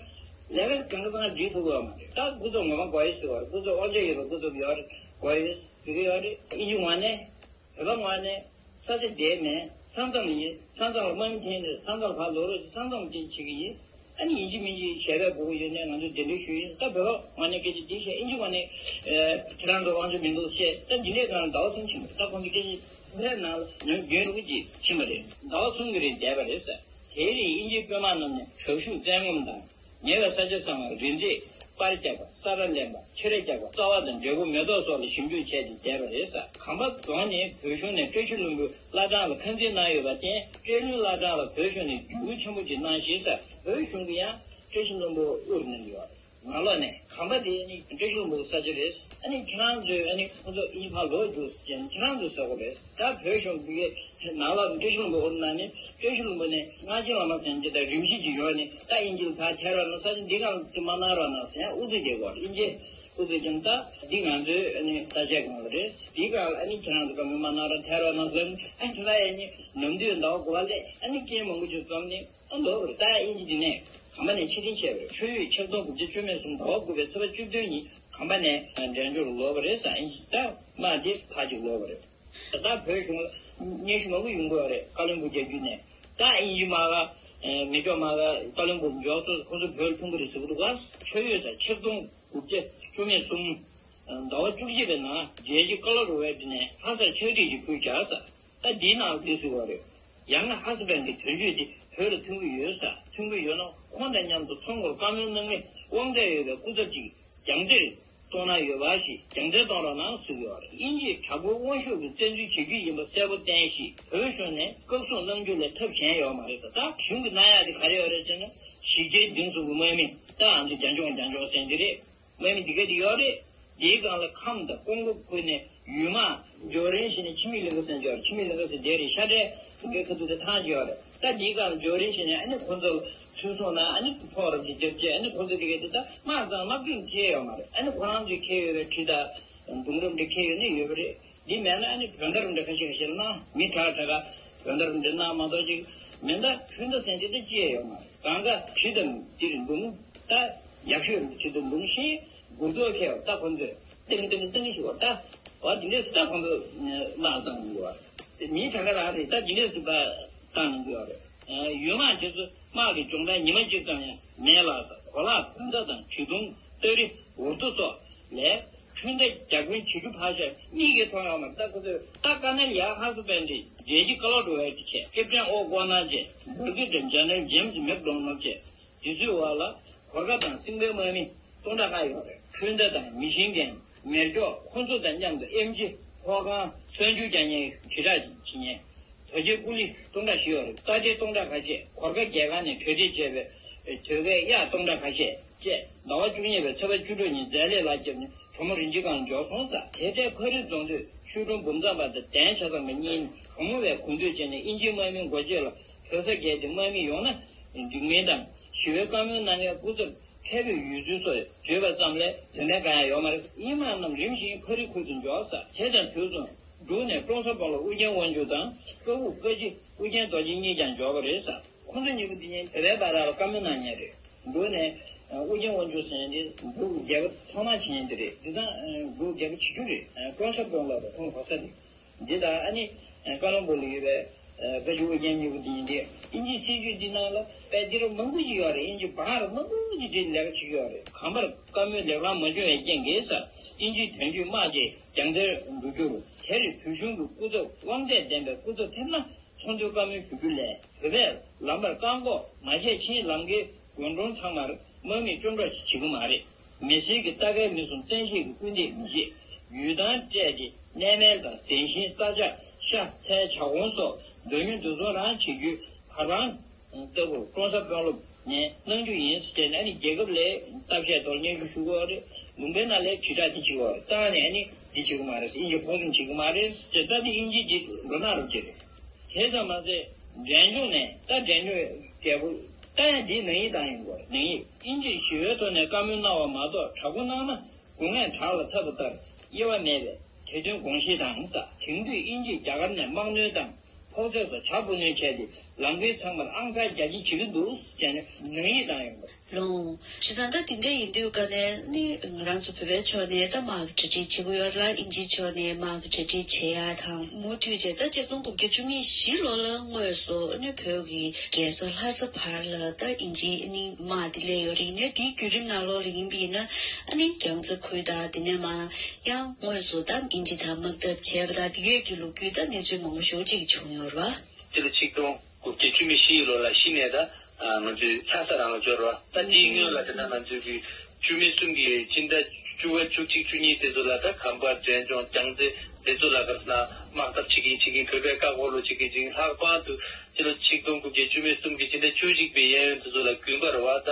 ལས་ཀ་གང་ག་ཚང་སྒྲིག་ཐུབ་ཀྱི་ཡོད་མ་རེད། ད་སྐུ་ཚབ་ངོ་མ་དགོས་ཡོད་ཟེར་བ་རེད། སྐུ་ཚབ་དབང་ཆ་ཡོད་པའི་སྐུ་ཚབ་ཡོད་རེད། དགོས་ཡོད་ཟེར་གྱི་ཡོད་རེད། དབྱིན་ཇི་ངོས་ནས་བོད་པ་ངོས་ནས་ས་ཆ་བསྡད་མེད། ས་མཚམས་ཡིན། ས་མཚམས་ལ་དམག་མི་འཐེན་རེད། ས་མཚམས་ལ་ཕར་ལོག་རོགས་ཀྱི་ས་མཚམས་དེ་བྱེད་ཀྱི་ཡིན། ཨ་ནི་ཡིན་གཅིག་མིན་གཅིག་བྱས་པའི་དགོས་ཀྱི་ཡོད་ནའི་ང་ཚོས་གདན་འདྲེན་ཞུས་ཡིན། ད་བོད་པ་ངོས་ནས་སྐད་ཆ་འདི་བཤད། ཨིན་ཇི་ངོས་ནས་ཁྱེད་རང་ཚོ་དབང་ཆ་མི་འདུག་བཤད། ད་འདི་འདྲའི་སྒང་ཟླ་བ་གསུམ་ཕྱིན་པ་རེད། ད་ཁོང་ཚོ་སྐད་ཆ་འདི་འདྲའི་ནང་ལ་ཉམས་རྒྱུན་རིང་པོ་ཅིག་ཕྱིན་པ་རེད། ཟླ་བ་གསུམ་གྱི་རིང་བསྡད་པ་རེད་ཟེར། དེའི་རིང་ཨིན་ཇིའི་དཔོན་དམག་རྣམས་ནས་དྲག་ཤུགས་བཙན་ངོམ་དང་། ཉེ་བའི་ས་ཆ་ཚང་མར་རི་འཛེག་པར་རྒྱག་པ། ས་ར་ལེན་པ། ཁྱི་ར་རྒྱག་པ། རྩ་བ་དང་འབྲས་བུ་མེ་ཏོག་སོགས་ལ་ཞིབ་འཇུག་བྱས་ཏེ་བསྡད་པ་རེད་ཟེར། གམ་པ་རྫོང་ནས་བོད་གཞུང་ནས་བཀྲ་ཤིས་ལྷུན་པོའི་བླ་བྲང་ལ་ཁ་འཛིན་གནང་ཡོད་པར་བརྟེན། བཀྲས་ལྷུན་བླ་བྲང་ལ་བོད་གཞུང་ནས་བསྒྱུར་བཀོད་ཆེན་པོ་ཅིག་གནང་ཞེས་ཟེར། བོད་གཞུང་གིས་ཡང་བཀྲ་ཤིས་ལྷུན་པོ་དབུ་གནང་གི་ཡོད་རེད། ནང་ལོགས་ནས་གམ་པ་དེ་ནི་བཀྲ་ཤིས་ལྷུན་པོའི་ས་ཆ་རེད། ཨ་ནི་ཁྱེད་རང་ཚོས་ཨ་ནི་ཁོང་ཚོ་ཨིན་ཇི་ཕར་ལོག་རྒྱུགས་ཟེར་ནས་ཁྱེད་རང་ཚོས་ཟེར་དགོས་རེད། ད་བོད་གཞུང་གིས་ནང་ལོགས་བཀྲ་ཤིས་ལྷུན་པོ་དབུ་གནང་ནས། བཀྲ་ཤིས་ལྷུན་པོ་ནས་སྔགས་ཆེན་བླ་མ་ཟེར་མཁན་དེ་དང་རིམ་བཞིན་གྱིས་ཡོང་ནས། ད་ཨིན་ཇི་ལ་ཕར་ཐལ་རོགས་གནང་། ས་ཆ་འདི་སྒང་ལ་དེ་མ་གནང་རོགས་གནང་ཟེར་ཡང་ཨུ་ཚུགས་རྒྱག་གི་ཡོད་རེད། ཨིན་ཇི་ཨུ་ཚུགས་རྒྱབ་ནས། ད་འདི་ང་ཚོའི་ཨ་ནི་ས་ཆའི་སྒང་ལ་རེད། འདིའི་སྒང་ལ་ཨ་ནི་ཁྱེད་རང་ཚོ་བཀའ་མོལ་མ་གནང་རོགས། ཐལ་རོགས་གནང་ཟེར་ནས། ཨ་ཁྱེད་རང་ཡང་ནི་ནམ་དུས་ཟླ་བ་དགུ་པ་སླེབས། ཨ་ནི་རྐྱེན་མང་པོ་ཅིག་འཛོམས་ནས། ཨ་ལོ་བར་ད་ཨིན་ཇི་འདི་ནས་གམ་པ་ནས་ཕྱིར་འཐེན་བྱས་པ་རེད། ཆུ་ཡོས་ཆིག་སྟོང་དགུ་བརྒྱ་བཅུ་མེད་གསུམ་ཟླ་བ་དགུ་པའི་ཚེས་པ་བཅུ་བདུན་ཉིན་གམ་པ་ནས་འབྲས་ལྗོངས་ལ་ལོག་པ་རེད་ཟེར། ཨིན་ཇི་ད་དམག་འདི་ཕར་ཅིག་ལོག་པ་རེད། ད་བོད་གཞུང་ལ་སྙན་ཞུ་མང་པོ་ཡོང་གི་ཡོད་རེད། བཀའ་བློན་སྦུག་རྒྱག་རྒྱུ་ནས། ད་ཨིན་ཇི་དམག་སྒར་མེ་སྒྱོགས་དམག་སྒར་བཀའ་བློན་སྦུག་འབྱོར་སོང་། ཁོང་ཚོ་བོད་ལ་ཐོན་གྱི་རེད་ཟེར་གྱི་འདུག་ག་ཆུ་ཡོས་ཟེར་ཆིག་སྟོང་དགུ་བརྒྱ་བཅུ་མེད་གསུམ། ཟླ་བ་བཅུ་གཅིག་པའི་ནང་རྒྱལ་སྤྱིའི་ཀ་ལ་རུ་ཝེ་ཏི་ནས་ལྷ་སར་ཕྱག་བྲིས་ཤིག་ཕུལ་བཞག་ཟེར། ད་འདིའི་ནང་འདི་ཟེར་བ་རེད། ཡང་ན་ཧ་སི་བན་གྱི་དོན་གཅོད་དེ་བོད་ལ་ཐོན་གྱི་ཡོད་ཟེར། ཐོན་གྱི་ཡོད་ན་ཁོང་དང་མཉམ་དུ་ཚོང་སྐོར་བཀའ་མོལ་གནང་མི་དབང་ཚད་ཡོད་པའི་སྐུ་ཚབ་ཅིག་རྒྱང་རྩེར་གཏོང་གནང་ཡོད་པ་ཞིག་རྒྱང་རྩེར་གཏོང་རོགས་གནང་ཟེར་གྱི་ཡོད་རེད། དབྱིན་ཇིས་དྲག་པོའི་དབང་ཤུགས་ཀྱིས་བཙན་འཛུལ་བྱེད་རྒྱུ་ཡིན་པ་གསལ་པོ་བསྟན་ཞིང་། བོད་གཞུང་ནས་བཀག་སྲུང་གནང་རྒྱུ་ལས་ཐབས་གཞན་ཡོད་མ་རེད་ཟེར། ད་གཞུང་གིས་གནང་ཡག་དེ་ག་རེ་ཡོད་རེད་ཟེར་ན། གཞིས་རྒྱལ་ལྡིང་གསུམ་གྱི་དམག་མི། ད་ང་ཚོ་རྒྱ་ལྗོངས་རྒྱ་ལྗོངས་ཟེར་འདི་རེད། དམག་མི་འདི་ག་དེ་ཡོད་རེད། དེའི་སྒང་ལ་ཁམས་དང་ཀོང་པོ་ཁུལ་ནས་ཡུལ་དམག་ཇོ་རིན་ཞིག་ནས་འཆི་མེད་གླིང་ག་ཟེར་ཡོད་རེད། འཆི་མེད་གླིང་ག་ཟེར་དེ་རེད། ཤར་ཁྲའི་གླིང་གའི་ཁ་ཐུག་དེ་ཐང་ཅིག་ཡོད་རེད། ད་དེའི་སྒང་ལ་ཇོ་རིན་ཞིག་ནས་ཨ་ནི་ཁོ་ཚོ་ཚུར་སོང་ན་ཨ་ནི་ཕོགས་རབ་ཅིག་རྒྱབ་བྱས། ཨ་ནི་ཁོ་ཚོ་དེ་ག་དེ་ད་དམག་དང་དམག་གྲུ་འཁྱེར་ཡོད་མ་རེད། ཨ་ནི་ཁོ་རང་ཚོས་འཁྱེར་ཡོད་པའི་གྲི་དང་མདུང་རབ་འདྲ་འཁྱེར་ཡོད་ནི་ཡོད་པ་རེད། འདི་མེད་ན་ཨ་ནི་བོད་མདའ་རུ་འདྲ་ཁ་ཤས་ཁ་ཤས་ལ་ན་མི་དྲག་དྲག་ག་བོད་མདའ་རུ་འདྲ་ན་མ་གཏོགས་ཅིག་མེ་མདའ་འཕྲུལ་མདའ་ཟེར་མཁན་དེ་ཅི་ཡང་ཡོད་མ་རེད། གང་ག་གྲི་དང་འདིར་མདུང་། ད་ཡག་ཤོས་རུ་གྲི་དང་མདུང་ཤིང་མགུར་ཏོ་ཁྱེར་བ། ད་ཁོ་ཚོས་ཏིང་ཏིང་ཏིང་ཞིག་བ། ད་བ་འདི་འདྲས་སུ་ད་ཁོ་ཚོ་དམག་བཏང་གི་ཡོད་རེད། མི་དྲག་ག་རང་རེད། ད་འདི་འདྲས་སུ་ད་བཏང་གི་ཡོད་རེད། ཡུལ་དམག་དེ་ཚོ་དམག་གི་སྦྱོང་བརྡར་ཉི་མ་གཅིག་ཙམ་ཡང་མེད་ལགས་སོ། གོ་ལག་བོད་མདའ་དང་གྲི་མདུང་སྟ་རི་འུར་རྡོ་སོགས་ལས་འཕྲུལ་མདའ་རྒྱ་གོན་བྱེད་རྒྱུ་ཕལ་ཆེར་མིག་གིས་མཐོང་ཡོད་མ་རེད། ད་ཁོ་ཚོས་ད་དཀའ་ངལ་ཡག་ཧ་སུ་པན་ཏི་རྒྱལ་སྤྱིའི་ཀ་ལོ་ཌོ་ཝེ་ཏི་བཅས། ཀེབ་ཊན་ཨོ་ཀོ་ནར་བཅས། བྷི་རི་གེ་ཌར་ཇེ་ནེ་རལ་ཇེམ་སི་མེག་ཌོ་ནལ་བཅས། དེ་ཚོའི་འོག་ལ་གོར་ཁ་དང་སིང་པའི་དམག་མི་སྟོང་ཕྲག་ཁ་ཡོད་རེད། འཕྲུལ་མདའ་དང་མེ་ཤིན་གན། མེ་སྒྱོགས། ཁོ་ཚོ་དང་མཉམ་དུ་ཨེམ་ཆི། ཕོ་ཁང་། མཚོན་ཆུ་རྒྱག་མཁན་དྲིལ་བསྒྲགས་བྱེད་མཁན། དོས་སྐྱེལ་ཀུ་ལི་སྟོང་ཕྲག་བཞི་ཡོད་རེད། རྟ་དྲེལ་སྟོང་ཕྲག་ཁ་ཤས། གོར་ཁ་རྒྱལ་ཁང་ནས་གྲོས་འདེབས་བྱས་པའི་དོས་སྐྱེལ་གཡག་སྟོང་ཕྲག་ཁ་ཤས་བཅས། ཟླ་བ་བཅུ་གཉིས་པའི་ཚེས་པ་བཅུ་དྲུག་ཉིན་རྫ་གླེ་ལ་བརྒྱབ་ནས་གྲོ་མོ་རིན་ཆེན་སྒང་འབྱོར་སོང་ཟེར། དེ་འཕྲལ་ཁ་རི་རྫོང་སྡོད་ཤོད་དྲུང་འབུམ་ཚང་པ་དང་གདན་ཆ་ཚང་པ་གཉིས་ནས་གྲོ་མོ་བའི་གུང་སྡོད་བྱས་ནས་དབྱིན་ཇིའི་དམག་མི་འགོ་བྱེད་ལ་བོད་ས་བརྒལ་ཏེ་དམག་མི་ཡོང་ན་འགྲིག་མིན་དང་། ཞི་བའི་བཀའ་མོལ་གནང་མཁན་སྐུ་ཚབ་ཕེབས་ཡོད་ཚུལ་སོགས་བརྗོད་པ་ཙམ་ལས་དོན་ཕན་གང་ཡང་ཡོད་མ་རེད། དབྱིན་དམག་རྣམས་རིམ་བཞིན་ཁ་རི་ཁུལ་དུ་འབྱོར་ཟེར། དེ་དང་དུས་མཚུངས་འབྲུག་ནས་ཀྲོང་གསར་དཔོན་སློབ་ཨུ་རྒྱན་དབང་ཕྱུག་དང་ཀ་སྦུག་བཀའ་སྤྱི་ཨུ་རྒྱན་རྡོ་རྗེ་གཉིས་ཀྱང་འབྱོར་བ་རེད་ཟེར། ཁོང་ཚོ་གཉིས་པོ་འདི་ཉིན་བོད་པའི་བར་ལ་བཀའ་མོལ་གནང་མཁན་རེད། འབྲུག་ནས་ཨུ་རྒྱན་དབང་ཕྱུག་ཟེར་མཁན་འདི་འབྲུག་རྒྱལ་པོ་ཐོག་མར་བྱེད་མཁན་འདི་རེད། འདི་དང་འབྲུག་རྒྱལ་པོ་བྱེད་རྒྱུ་རེད། ཀྲོང་གསར་དཔོན་སློབ་རེད། ཁོང་གོ་ས་རེད། འདི་དང་ཨ་ནི་ཀ་ལོན་སྦུག་ལ་ཡོད་པའི་བཀའ་བརྒྱུད་ཨུ་རྒྱན་གཉིས་པོ་འདི་ཡིན་ཏེ། དབྱིན་ཇིའི་སྲིད་བྱུས་འདི་ནང་ལ་དཔེ་འདི་རུ་མང་པོ་ཞིག་ཡོད་རེད། དབྱིན་ཇི་བང་རུ་མང་པོ་ཞིག་འདི་ལས་ཀ་བྱེད་ཀྱི་ཡོད་རེད། གམ་པར་བཀའ་མོལ་ལེགས་ལམ་མ་བྱུང་བའི་རྐྱེན་གྱིས་ཟེར། དབྱིན་ཇིའི་དོན་གཅོད་དམག་བཅས་རྒྱང་རྩེར་འགྲོ་རྒྱུར། དེར་བོད་གཞུང་གི་སྐུ་ཚབ་དབང་ཚད་ལྡན་པའི་སྐུ་ཚབ་ཕེབས་ན་ཚོགས་འདུའི་བཀའ་མོལ་ཞུ་རྒྱུ་ལས། བོད་པས་ལམ་བར་བཀག་འགོག་མ་བྱས་ཕྱིན། ལམ་ཁའི་དགོན་གྲོང་ཚང་མར་དམག་མིས་བཅོམ་འཕྲོག་བྱེད་ཀྱི་མ་རེད། མི་སེར་གྱི་ལྟ་སྐལ་མི་སྲུང་། བཙན་ཤེད་ཀྱིས་སྐུལ་འདེད་མི་བྱེད། ཡུལ་ཐང་སྤྲད་དེ་གནས་མལ་དང་། གཟན་ཤིང་། རྩྭ་ཆག། ཤ། ཚལ། ཇ་གུང་སོགས་འདོད་ཉོ་འདོད་བཟུང་རང་བྱེད་རྒྱུའི་བར་དཔང་ལྟ་བུར་ཀྲོང་གསར་དཔོན་སློབ་ནས་གནང་རྒྱུ་ཡིན་ཟེར་ནས། ཨ་ནི་རྒྱལ་ཁབ་ལ་ལྟ་བཤལ་ཐོག་སྙན་ཞུ་ཞུ་དགོས་རེད། ལུང་པའི་ནང་ལ་དྲིལ་བསྒྲགས་དེ་བྱེད་དགོས་རེད། བཏང་ནས་ཨ་ནི་འདི་བྱེད་ཀྱི་མ་རེད། དབྱིན་ཇི་ཕོགས་སྡོམ་བྱེད་ཀྱི་མ་རེད་ཟེར། ད་དེ་དབྱིན་ཇི་འདི་འགྲོ་སྟངས་རུ་བྱེད་རེད། དེ་ཙམ་མ་ཟད་འབྲས་ལྗོངས་ནས། ད་འབྲས་ལྗོངས་རྒྱལ་པོ་ད་ཡང་འདིའི་ནང་ཡིག་བཏང་ཡོང་དགོས་རེད། ནང་ཡིག། དབྱིན་ཇིར་ཞི་བའི་ཐོག་ནས་བཀའ་མོལ་གནང་བ་མ་གཏོགས། དྲག་པོ་གནང་ན་སྒོ་ངས་བྲག་ལ་འཐབ་པ་ལྟར་དབྱེ་བ་མེད་པའི་དེ་དོན་དགོངས་བཞེས་དང་ཟེར། དེང་དུས་དབྱིན་ཇིས་རྒྱ་གར་ནས་དམག་སྣོན་དང་ཕོགས་ཆས་སོགས་ཇ་སྤོ་སྣོན་བྱས་ཏེ། ལམ་ཁའི་ཚང་མར་ཨང་གསར་རྒྱ་སྐྱེད་བྱེད་ཀྱི་འདུག་ཟེར་ནས་ནག་ཉེས་བཏང་ཡོད་པ། ལོང་། བྱས་ཙང་ད་དེ་འདྲ་ཡིན་དུས་ཀ་ནས་ནི་ང་རང་ཚོ་བོད་པའི་ཕྱོགས་ནས་ད་དམག་གི་གྲ་སྒྲིག་བྱེད་དགོས་ཡོད་རེད་ལ། ཨིན་ཇིའི་ཕྱོགས་ནས་དམག་གི་གྲ་སྒྲིག་བྱེད་ཡ་དང་། མུ་མཐུད་བྱས་ད་ཆིག་སྟོང་དགུ་བརྒྱ་བཅུ་མེད་བཞི་ལོ་ལ་དངོས་སུ་ནི་བོད་ཀྱི་རྒྱལ་ས་ལྷ་ས་བར་ལ་ད་ཨིན་ཇིའི་ནི་དམག་དེ་སླེབས་ཡོད་རེད། ཡིན་ནའི་དེའི་བརྒྱུད་རིམ་ནང་ལོགས་ལ་ཡིན་པ་ཡིན་ན་ཨ་ནི་རྒྱལ་རྩེ་ཁུལ་དང་དེ་ནས་མར་ཡང་དངོས་སུ་ད་ཨིན་ཇི་དང་དམག་འཐབ་བྱས་པ་དང་དེ་གས་ཀྱི་ལོ་རྒྱུས་ད་གནས་ཚུལ་མང་པོ་ཞེ་པོ་ཅིག་བྱུང་ཡོད་རེད་བ། དེ་ལ་ཆིག་སྟོང་དགུ་བརྒྱ་བཅུ་མེད་བཞི་ཡི་ལོ་ལ་གཞི་ནས་ད་ང་ཚོའི་ལྷ་ས་རང་ལ་འབྱོར་བ། ད་དེའི་སྔོན་ལ་དེ་ན་ང་ཚོའི་གི་བཅུ་མེད་གསུམ་གྱི་སྤྱི་ཟླ་བཅུ་པ་བཅུ་གཅིག་བཅུ་གཉིས་དེ་ཚོ་ལ་ད་གམ་པ་འབྲས་ལྗོངས་རྒྱལ་རྩེ་དེ་ཚོ་ལ་ག་རེ་ཟེར་ན་དམག་འཐབ་བྱེད་ཀྱིན་བྱེད་ཀྱིན་བོད་པའི་བཀའ་འཁོར་ལོ་བྱེད་ཀྱིན་བྱེད་ཀྱིན་ལྷག་པར་དུ་སྤྱི་ལོ་ཆིག་སྟོང་དགུ་བརྒྱ་བཅུ་མེད་གསུམ་གྱི་སྤྱི་ཟླ་བཅུ་གཅིག་པའི་གཡས་གཡོན་དེ་ཚོ་ལ་དགུན་ཁ་རེད་བ། ད་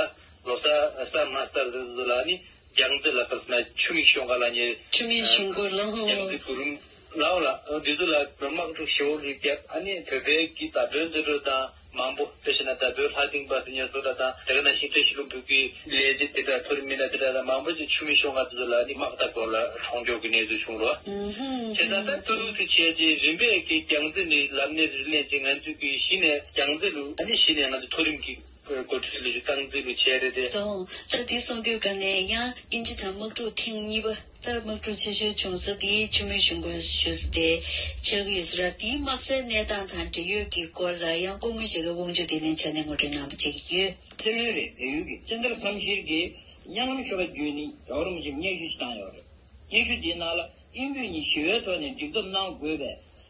ལོ་གསར་གསར་མ་གསར་དེ་ཚོ་ལ་ནི། རྒྱལ་རྩེ་ལ་ག་རེ་ཟེར་ན་ཆུ་མིག་གཞོང་སྒར་ལ་ཉེ། ཆུ་མིག་གཞོང་སྒར་ལ་ཧོ། རྒྱལ་རྩེ་གུ་རུ་ལའོ་ལ་འདི་ཚོ་ལ་དམག་འཁྲུག་ཞེ་པོ་རེ་བརྒྱབ། ཨ་ནི་བོད་པའི་གི་བརྡ་དོན་རྩོད་སྤྲོད་དང་མང་པོ། དཔེ་བཞག་ན་ད་བོད་ལྷ་སྡིངས་པ་ཟེར་མཁན་བཟོ་འདྲ་དང་། དེ་ག་ནང་བཞིན་བཀྲ་ཤིས་ལྷུན་པོའི་གི་ལས་བྱེད་དེ་འདྲ། མཐོ་རིམ་མི་སྣ་དེ་འདྲ་དང་མང་པོ་ཅིག་ཆུ་མིག་གཞོང་སྒར་དེ་ཚོ་ལ་ནི་དམག་རྟ་སྐོར་ལ་གྲོངས་ཆོག་གི་གནས་ཚུལ་བྱུང་རོ། བྱས་ཙང་ད་ཏུ་རུ་དེ་བྱས་རྗེས་རིམ་པས་ཀྱི་རྒྱལ་རྩེ་ནས་ལམ་སྣེ་རེ་ལེན་བྱས། ང་ཚོས་ཀྱི་གཞི་ནས་རྒྱལ་རྩེ་ལུ། ཨ་ནི་གཞི་ནས་ང་ཚོ་མཐོ་རིམ་གྱི་འགོ་ཁྲིད་ལས་བྱེད་སྟངས་འཛིན་ལུ་བྱས་རེད་དེ། དང་། ད་དེ་སོང་དུས་ག་ནས་ཡང་དབྱིན་ཇི་དང་དམག་འཁྲུག་ཐེངས་གཉིས་པ། ད་དམག་འཁྲུག་ཆེ་ཤོས་བྱུང་ས་དེ་ཆུ་མིག་གཞུང་སྒར་ཞུ་ས་དེ་ཆགས་ཀྱི་ཡོད་ས་ར། དེའི་དམག་སའི་གནས་སྟངས་དང་འབྲེལ་ཡོད་ཀྱི་སྐོར་ལ་ཡང་ལྐོག་མིན་ཞིག་གི་དབང་ཕྱུག་དེ་ལན་ཆ་ནས་ངོ་སྤྲོད་གནང་པ་བྱེད་ཀྱི་ཡོད། སྲིད་བློན་རེད། བལ་ཡུལ་གྱི་སྤྱི་ཟླ་བསམ་ཤེར་གྱིས་གཉའ་ལམ་ཤོ་ཁ་བརྒྱུད་ནས་རྒྱལ་བ་རིན་པོ་ཆེར་སྙན་ཞུ་ཞིག་བཏང་ཡོད་རེད། སྙན་ཞུ་དེའི་ནང་ལ་དབྱིན་བོད་གཉིས་ཞི་བའི་ཐོག་ནས་འགྲིག་ཐབས་གནང་དགོས་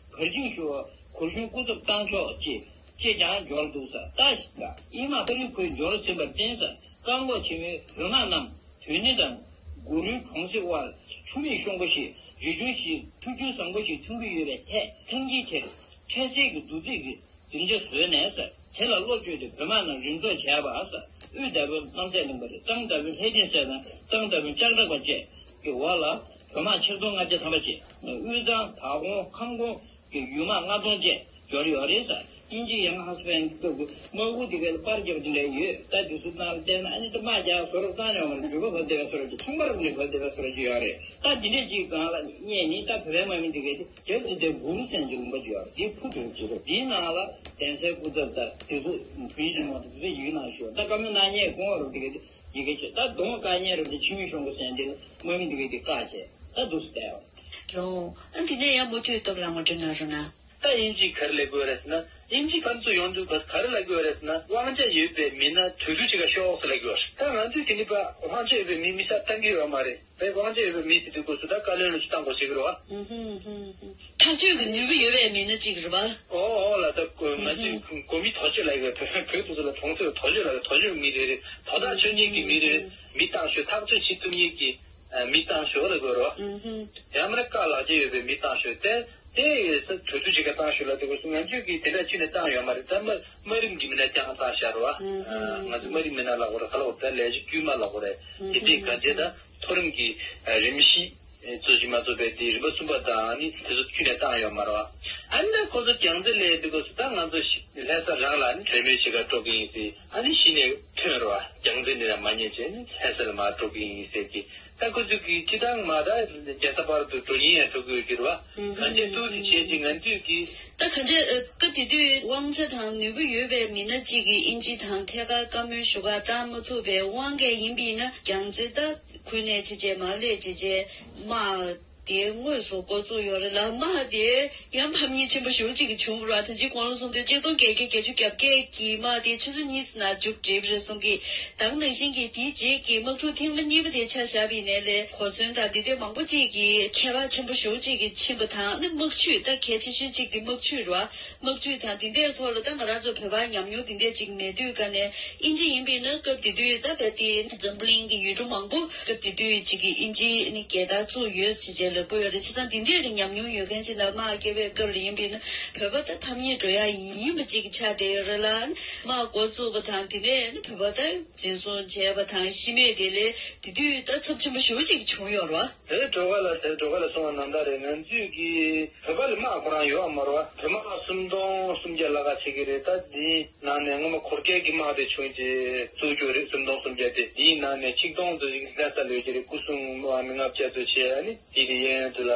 པའི་གལ་ཆེན་ཞུ་བ་གོ་ཤུལ་སྐུ་ཚབ་བཏང་ཆོག་ཅེས་ཅེས་ཀྱང་འབྱོར་འདུག་ས། ད་ཞིག་ལ་དབྱིན་དམག་ཏ་རིག་ཁུལ་འབྱོར་ཟིན་པར་བརྟེན་ས། བཀག་འགོག་ཆེན་མོའི་བོད་དམག་རྣམས་དོན་ནི་དང་གུ་རུའི་གྲོང་གསེབ་དབར་ཆུ་མིག་གཤོང་པོ་ཞེས་རི་ཆུང་ཞིག་ཆུ་རྒྱུན་བཟང་པོ་ཞིག་ཐོན་གྱི་ཡོད་པའི་ཐད་ཐང་དཀྱིལ་དེར་འཕྲལ་སེལ་གྱི་རྡོ་རྩིག་གི་འཛིང་ཆ་བཟོས་ནས་ས། དེ་ལ་བློ་བཅོལ་ཏེ་བོད་དམག་རྣམས་རིམ་འཚོགས་བྱས་པ་ས། དབུས་མདའ་དཔོན་རྣམ་སྲས་གླིང་པ་རེད། གཙང་མདའ་དཔོན་ལྷས་སྡིངས་སྲས་དང་གཙང་མདའ་དཔོན་ལྕགས་བྲག་པ་བཅས་ཀྱི་འོག་ལ་བོད་དམག་ཆིག་སྟོང་ལྔ་བརྒྱ་ཐམ་པ་བཅས་དབུས་གཙང་དྭགས་ཀོང་ཁམས་ཀོང་གི་ཡུལ་དམག་ལྔ་སྟོང་བཅས་འབྱོར་ཡོད་རེད་ས། དབྱིན་ཇིའི་ཡང་ཧ་སི་ཕན་གྱི་སྐབས་ཀྱི་དམག་དཔུང་དེ་གའི་པར་བརྒྱབ་དེ་འདྲ་ཡོད། ད་དུས་ཚོད་ནང་ལ་བལྟས་ན་ཨ་ནི་ད་དམག་རྒྱག་བཟོ་རོགས་བཏང་ཡོང་བ་རེད། འགྲུལ་པ་བབས་བསྡད་པའི་བཟོ་རོགས་ཀྱི་ཚོང་པ་རབ་ནས་བབས་བསྡད་པའི་བཟོ་རོགས་ཀྱི་ཡོད་རེད། ད་འདི་འདྲས་ཀྱི་སྒང་ལ་བསྙད་ནི་ད་བོད་པའི་དམག་མི་དེ་གའི་དེ། རྒྱལ་སྲིད་དེ་གུ་རུ་མཚན་གྱི་ལུང་པ་ཅིག་ཡོད་རེད། དེའི་ཕུ་དུ་ཅིག་རེད། དེའི་ནང་ལ་གདན་སའི་སྐུ་ཚབ་དང་དེ་ཚོ་བོད་ཡིག་ཅིག་མ་གཏོགས་དེ་ཚོ་ཡིག་ནང་ཞུ་ད་བཀའ་མོལ་གནང་མཁན་གོང་འོག་རུ་དེ་ག་དེ་ཡི་གེ་ཆེ་ད་གདོང་བཀག་མཁན་རུ་དེ་ཕྱི་མི་གཞུང་གི་སེམས་དེ་ལ་དམག་མི་དེ་ག་དེ་བཀག་བྱས་ད་འདུག་སེ་བསྡད་ཡོད། ལོ། ཨ་འདི་ནས་ཡང་མུ་མཐུད་སྟོབས་ལ་ངོ་སྤྲོད་གནང་རོགས་གནང་། ད་དབྱིན་ཇིས་ག་རེ་ལབ་ཀྱི་ཡོད་རེད་ཟེར་ན། དབྱིན་ཇི་ཁམས་སུ་ཡོང་དུས་ག་རེ་ལབ་ཀྱི་ཡོད་རེད་ཟེར་ན། དབང་ཆ་ཡོད་པའི་མི་སྣ་དུས་ཚོད་ཅིག་ག་ཤོག་ཟེར་ལབ་ཀྱི་ཡོད་རེད། ད་ང་ཚོས་དེ་འདྲའི་པ་དབང་ཆ་ཡོད་པའི་མི་མི་སར་བཏང་གི་ཡོད་མ་རེད། བའི་དབང་ཆ་ཡོད་པའི་མི་དེ་དུས་སྐབས་སུ་ད་བཀའ་བློན་ལ་ཅིག་བཏང་དགོས་ཟེར་གི་རེད་བ། ཐག་གཅོད་ཀྱི་ནུས་པ་ཡོད་པའི་མི་སྣ་གཅིག་རེད་བ། ཨོ་ཨོ་ལ་ད་ང་ཚོས་གོ་མི་དོ་ཤོས་ལ་ཡོད་པའི་བོད་དུས་སུ་ལ་གྲོང་ཚོའི་དོ་ཤོས་ལ་དོ་ཤོས་མི་རེ་རེ་དོ་བདག་ཆོད་མཁན་གྱི་མི་རེ་རེ་མི་བཏང་ཤོག་ཐག་གཅོད་བྱེད་ཐུབ་མཁན་གྱི་མི་བཏང་ཤོག་ལ་དགོས་རེད་བ། ཡང་མིན་ན་བཀའ་ལག་ཆ་ཡོད་པའི་མི་བཏང་ཤོག་དེ་དེ་ཡོད་ས་དུས་ཚོད་ཅིག་ག་བཏང་ཤོག་ལ་དེ་དགོས་སུ་ང་ཚོས་ཀྱིས་དེ་འདྲ་ཅིག་ནས་བཏང་ཡོད་མ་རེད། ད་མ་དམའ་རིམ་གྱི་མི་སྣ་རྐྱང་བཏང་ཤག་རེད་བ། ང་ཚོ་དམའ་རིམ་མི་སྣ་ལབ་དགོས་རེད། ག་ལབ་དགོས་རེད། ད་ལས་བྱེད་དཀྱུས་མ་ལབ་དགོས་རེད། དེ་འདྲའི་ག་ཚད་ད། མཐོ་རིམ་གྱི་རིམ་བཞི་གཙོ་ཆེ་མ་གཙོ་བའི་དེ་རིམ་པ་གསུམ་པ་དང་ནི་དེ་ཚོ་ཁྱོན་ནས་བཏང་ཡོད་མ་རེད་བ། ཨ་ནི་ད་ཁོ་ཚོ་རྒྱལ་རྩེ་ལ་དེ་སྐབས་སུ་ད་ང་ཚོ་ལྷ་ས་རང་ལ་ནི་གྲོས་མོལ་བྱེད་གར་འགྲོ་གི་ཡིན་ཟེར། ཨ་ནི་གཞི་ནས་ཐོན་རེད་བ། རྒྱལ་རྩེ་ནས་ཡང་མ་ཉན་བྱས་ནི་ལྷ་ས་ལ་མར་འགྲོ་གི་ཡིན་ཟེར་གྱི། ད་ཁོ་ཚོ་གིས་སྤྱི་བཏང་མ་ད་རྒྱལ་ས་བར་དུ་འགྲོ་ཉེན་ཡང་འགྲོ་གི་ཡོད་ཀྱི་རེད་བ། གང་ཅི་ཏུ་དེ་བྱས་ཀྱི་ང་ཚོས་ཀྱི། ད་གང་ཅི་སྐབས་དེ་དུས་དབང་ཆ་དང་ནུས་པ་ཡོད་པའི་མི་སྣ་གཅིག་གིས་དབྱིན་ཇི་དང་ཐད་ཀར་བཀའ་མོལ་ཞུ་གར་བཏང་མ་ཐུབ་པའི་དབང་གིས་ཡིན་པས་ན་རྒྱལ་རྩེ་ད། ཁུལ་ནས་ཅི་བྱས་མ་སླེབས་ཅི་བྱས་དམག་དེ་དངོས་སུ་འགོ་བཙུགས་ཡོད་རེད་ལ། དམག་དེ་ཡང་ཕམ་ཉེས་ཆེན་པོ་ཞེ་པོ་ཅིག་བྱུང་ར། ད་ཅི་གོང་ལ་གསུངས་དུས་གཅིག་སྟོང་བརྒྱད་བརྒྱ་བརྒྱད་ཅུ་གྱ་བརྒྱད་ཀྱི་དམག་དེ་ཆུ་ཚོད་གཉིས་ཙམ་ནང་མཇུག་བསྒྲིལ་རེད་གསུང་གི། ད་ག་ནང་བཞིན་གྱི་དེའི་རྗེས་ཀྱི་དམག་འཁྲུག་ཐེངས་མ་གཉིས་པ་དེ་ཆ་བཞག་པ་ཡིན་ནའི་ལས་གོ་མཚོན་དང་དེ་དུས་མང་པོ་ཅིག་གིས་ཁྱད་པར་ཆེན་པོ་ཞེ་པོ་ཅིག་གིས་ཕྱིན་པ་དང་། ནི་དམག་ཇུས་ད་གལ་ཆེ་ཤོས་གཅིག་དེ་དམག་ཇུས་རེད་བ། དམག་ཇུས་དང་དེ་འདྲའི་ཐོག་ལ་ད་ང་རང་ཚོ་བོད་པ་ཉམས་མྱོང་དེ་འདྲ་ཅིག་མེད་དུས་ཀ་ནས། དབྱིན་ཇི་ཡིན་པས་ན་སྐབས་དེ་དུས་ད་བལ་དེ་འཛམ་བུ་གླིང་གི་ཡུལ་གྲུ་མང་པོ་སྐབས་དེ་དུས་ཅིག་གི་དབྱིན་ཇིའི་ནི་རྒྱལ་དར་བཙུགས་ཡོད་ཅེས་ཅེས་ལབ་ཀྱི་ཡོད་རེད། བྱས་ཙང་དེ་འདྲའི་རིགས་ཉམས་མྱོང་ཡོད་མཁན་ཅིག་ལ་དམག་རྒྱག་པའི་སྐབས་ལ་ཡིན་པས་ན་བོད་པ་ད་ཕམ་ཉེས་འགྲོ་ཡ་ཡིན་པ་ཅིག་ཆགས་བསྡད་ཡོད་རེད་ལ། དམག་འགོ་བཙུགས་པ་དང་དེ་ནས་ནི་བོད་པ་ད་འཛིན་བཟུང་བྱས་པ་དང་ཤི་རྨས་དེ་ལས་དེ་དུས་ད་ཚབས་ཆེན་པོ་ཞེ་པོ་ཅིག་བྱུང་ཡོད་རེད་བ། དེ་སྒྲོལ་དཀར་ལགས་དེ་སྒྲོལ་དཀར་ལགས་གསུངས་པ་ནང་ལྟར་རེད། ང་ཚོས་ཀྱི་བོད་པ་ལ་དམག་ཁོ་རང་ཡོད་མ་རེད་བ། བོད་དམག་སུམ་སྟོང་སུམ་བརྒྱ་ལྷག་ཆགས་ཀྱི་རེད། ད་འདིའི་ནང་ནས་སྔོན་མ་གོར་ཁའི་གི་དམག་དེ་བྱུང་རྗེས་བཙུགས་རྒྱུ་རེད། སུམ་སྟོང་སུམ་བརྒྱ་དེ། འདིའི་ནང་ནས་ཆིག་སྟོང་ཙམ་ཞིག་ལྷ་ས་ལ་ཡོད་ཀྱི་རེད། སྐུ་སྲུང་དམག་མི་ལྔ་བརྒྱ་ཙམ་བྱས། ཨ་ནི་དེ་ནས་གཡས་གཡོན་དུ་ལ་